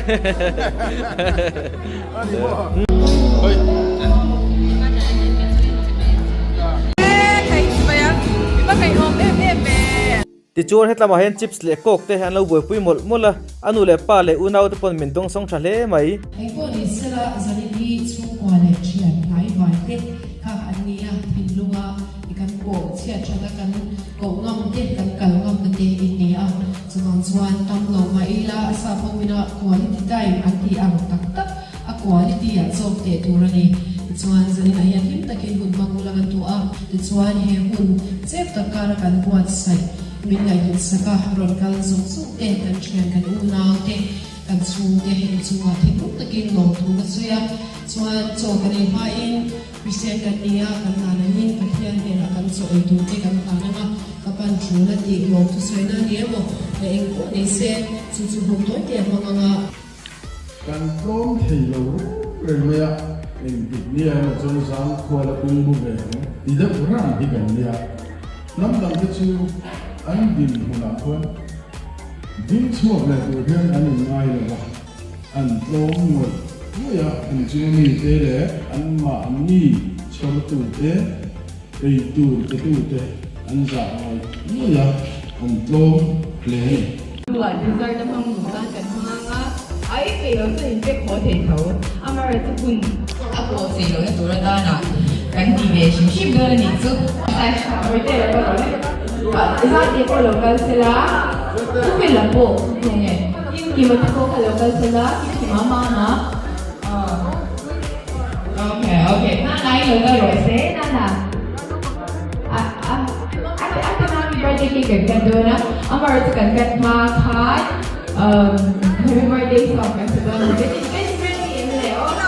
Tichuan hetlamah hian chips leh coke te an lo buaipui mawlh mawlh a, a nu leh pa leh unau te pawn min dawngsawng tha hle mai. Engpawh ni sela Zanin hi chhungkua leh thian hnai vai te kha an ni a, thinlunga i kan pawh chhiat thana kan koh ngam te kan kal ngam na te in ni a, chuvang chuan tam lo mah ila a sap ho ina quality time an tih ang tak tak a quality ah chawk teh tur a ni. Tichuan zaninah hian hlim takin hun hmang ula kan duh a, tichuan he hun chep tak kara kan buatsaih min ngaihhlut sak a, rawn kal zawng zawng te, kan thian kan unau te, kan chhungte inchungah thinlung takin lawmthu ka sawi a, chuan chaw kan ei hmain Kristian kan ni a, kan hlan angin Pathian hnenah kan chaw ei tur te kan hlan ang a, ka pan tul a tih lawmthu sawina a ni emaw, leh engpawh nei se, chu chu hun tawi te a hmang ang a. Kan tlawm thei lo reng reng mai a, engtik nia emaw chuan zang khual a bungbu ve ang ti deuh rang hi kan nia. Hnam dang te chu an dinhmunah khuan ding chhuak leh tur hian an inngai lo va, an tlawm ngawih ngawih a, an chunga mite leh anmahni chhawrtute, Eitur petute an zah ngawih ngawih a, an tlawm hle a ni. Hnuah dessert a hmang duh tan kan hmang ang a, a ei peih lo chuan in pek haw thei tho. Amaherawhchu hun a pawh sei lohna tur atana kan ti ve hrim hrim dawn a nih chu. Bawihte lo kal rawh le. Zate pawh lo kal sela, Thupela pawh hnung e. Kimkima te pawh kha lo kal sela, Kimkima mama. Okay, okay. Nana i lo kal rawh se, Nana. A, a, a, a te mami birthday cake kan cut dawn a, amaherawh chu kan cut hma khan, um, happy birthday song kan sa dawn a, ready, ready, ready em le aw.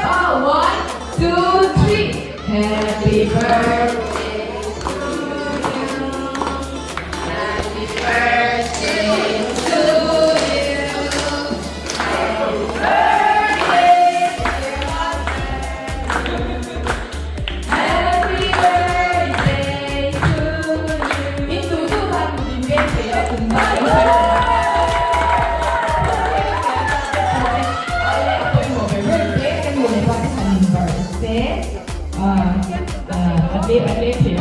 Oh, one, two, three. Happy birthday to you. Happy birthday to you.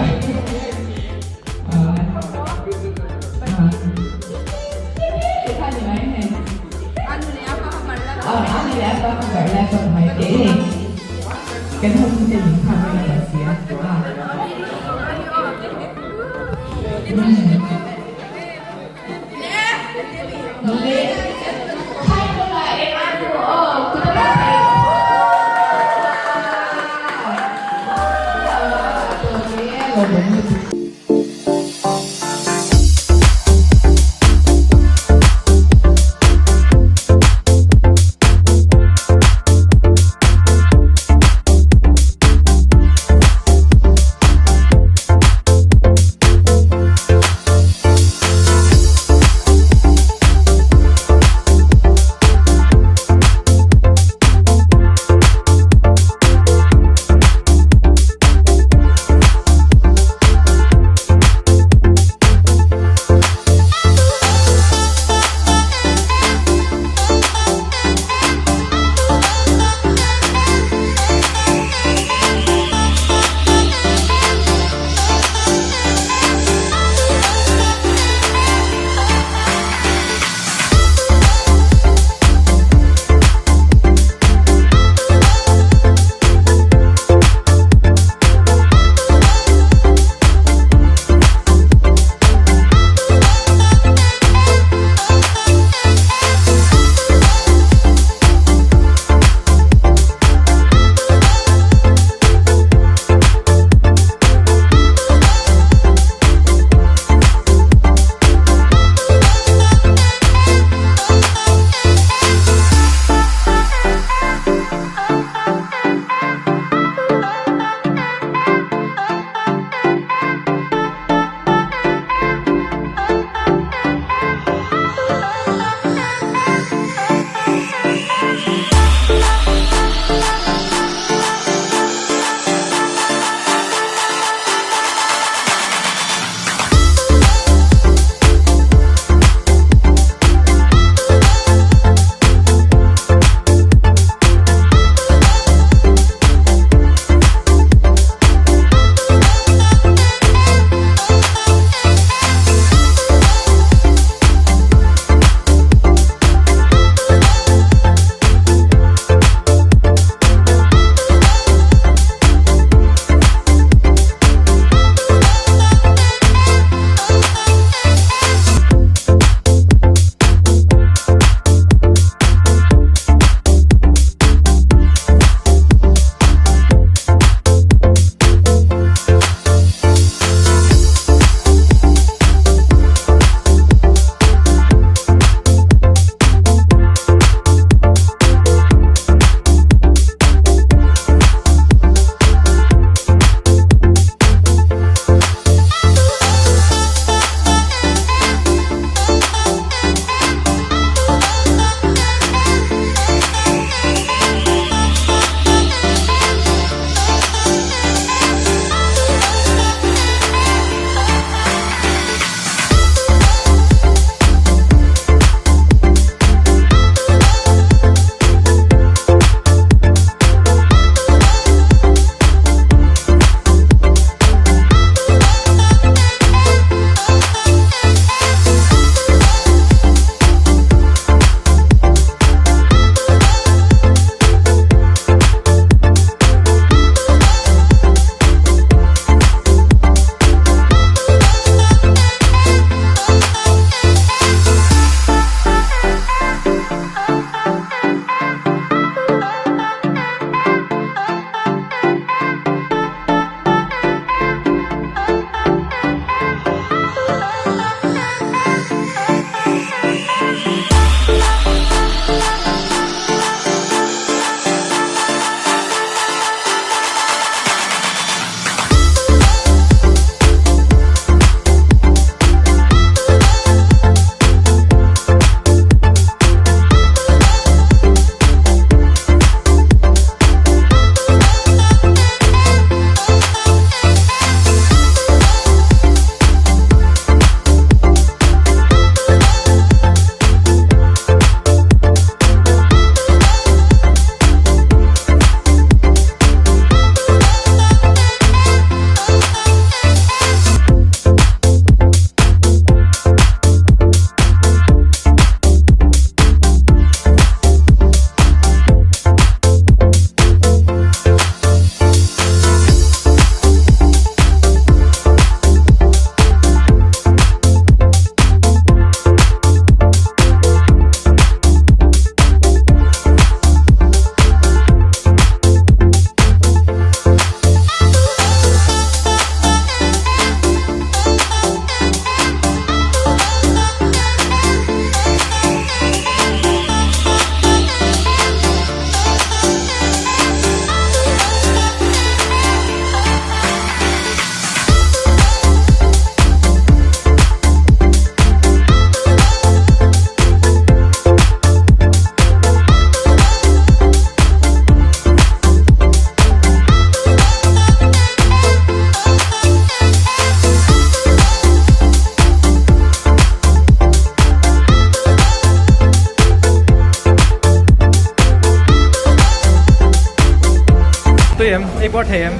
Tui em? Ei puar thei em?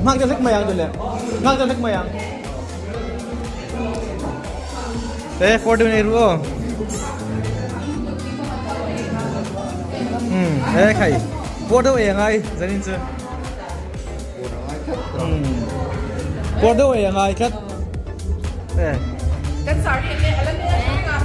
Nghak deuh hlek mai ang tule. Nghak deuh hlek mai ang. E puar deuh in ei ru aw. Hmm, e khai. Puar deuh ei angai zanin chu. Puar deuh ei angai tlat. E. Kan sari le ala ne a.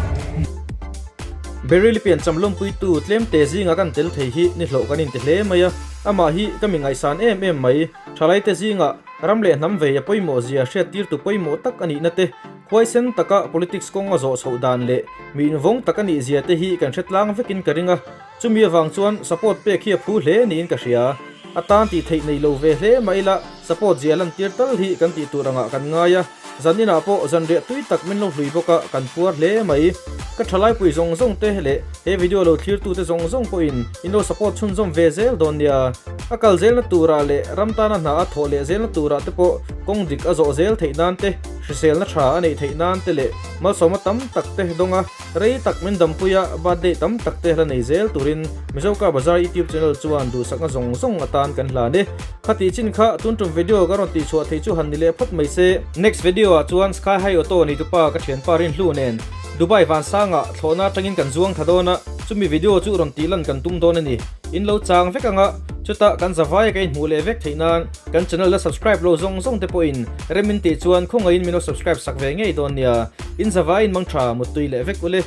Beryl piancham lawmpuitu tlemte zinga kan tel thei hi ni hlawh kan inti hle mai a, amah hi ka mi ngaihsan em em mai. Thalaite zingah ram leh hnam vei a pawimawh zia hriattirtu pawimawh tak a nihna te, huaisen taka politics kawng a zawh chhoh dan leh mi invawng tak a nih zia te hi kan hre tlang vekin ka ring a, chumi avang chuan support pek hi a phu hle niin ka hria. A tan tih theih nei lo ve hle mah ila support zia lantir tal hi kan tih tur angah kan ngai a. Zan inah pawh zanriah tui tak min lo hlui bawk a, kan puar hle mai. Ka thalaipui zawng zawng te leh he video lo thlirtute zawng zawng pawhin in lo support chhunzawm ve zel dawn nia. A kal zelna turah leh ram tana hna a thawh leh zelna turah te pawh kawng dik a zawh zel theih nan te, hriselna tha a neih theih nan te leh malsawmna tam tak te dawng a, rei tak min dampui a, birthday tam tak te la nei zel turin Mizo Car Bazar YouTube channel chuan duhsakna zawng zawng atan kan hlan e. Khatih chin kha tun tum video ka rawn tihchhuah theih chu han ni leh phawt mai se. Next video ah chuan Sky High Auto neitupa ka thianpa Rinhlu nen Dubai Vansanga thlawhna atangin kan zuang tha dawn a, chumi video chu rawn tih lan kan tum dawn a ni. In lo chang vek anga, chutah kan zavai ka inhmuh leh vek theih nan kan channel la subscribe lo zawng zawng te pawhin rem in tih chuan khawngaihin min lo subscribe sak ve ngei dawn nia. In zavai in mang tha muttui leh vek ule.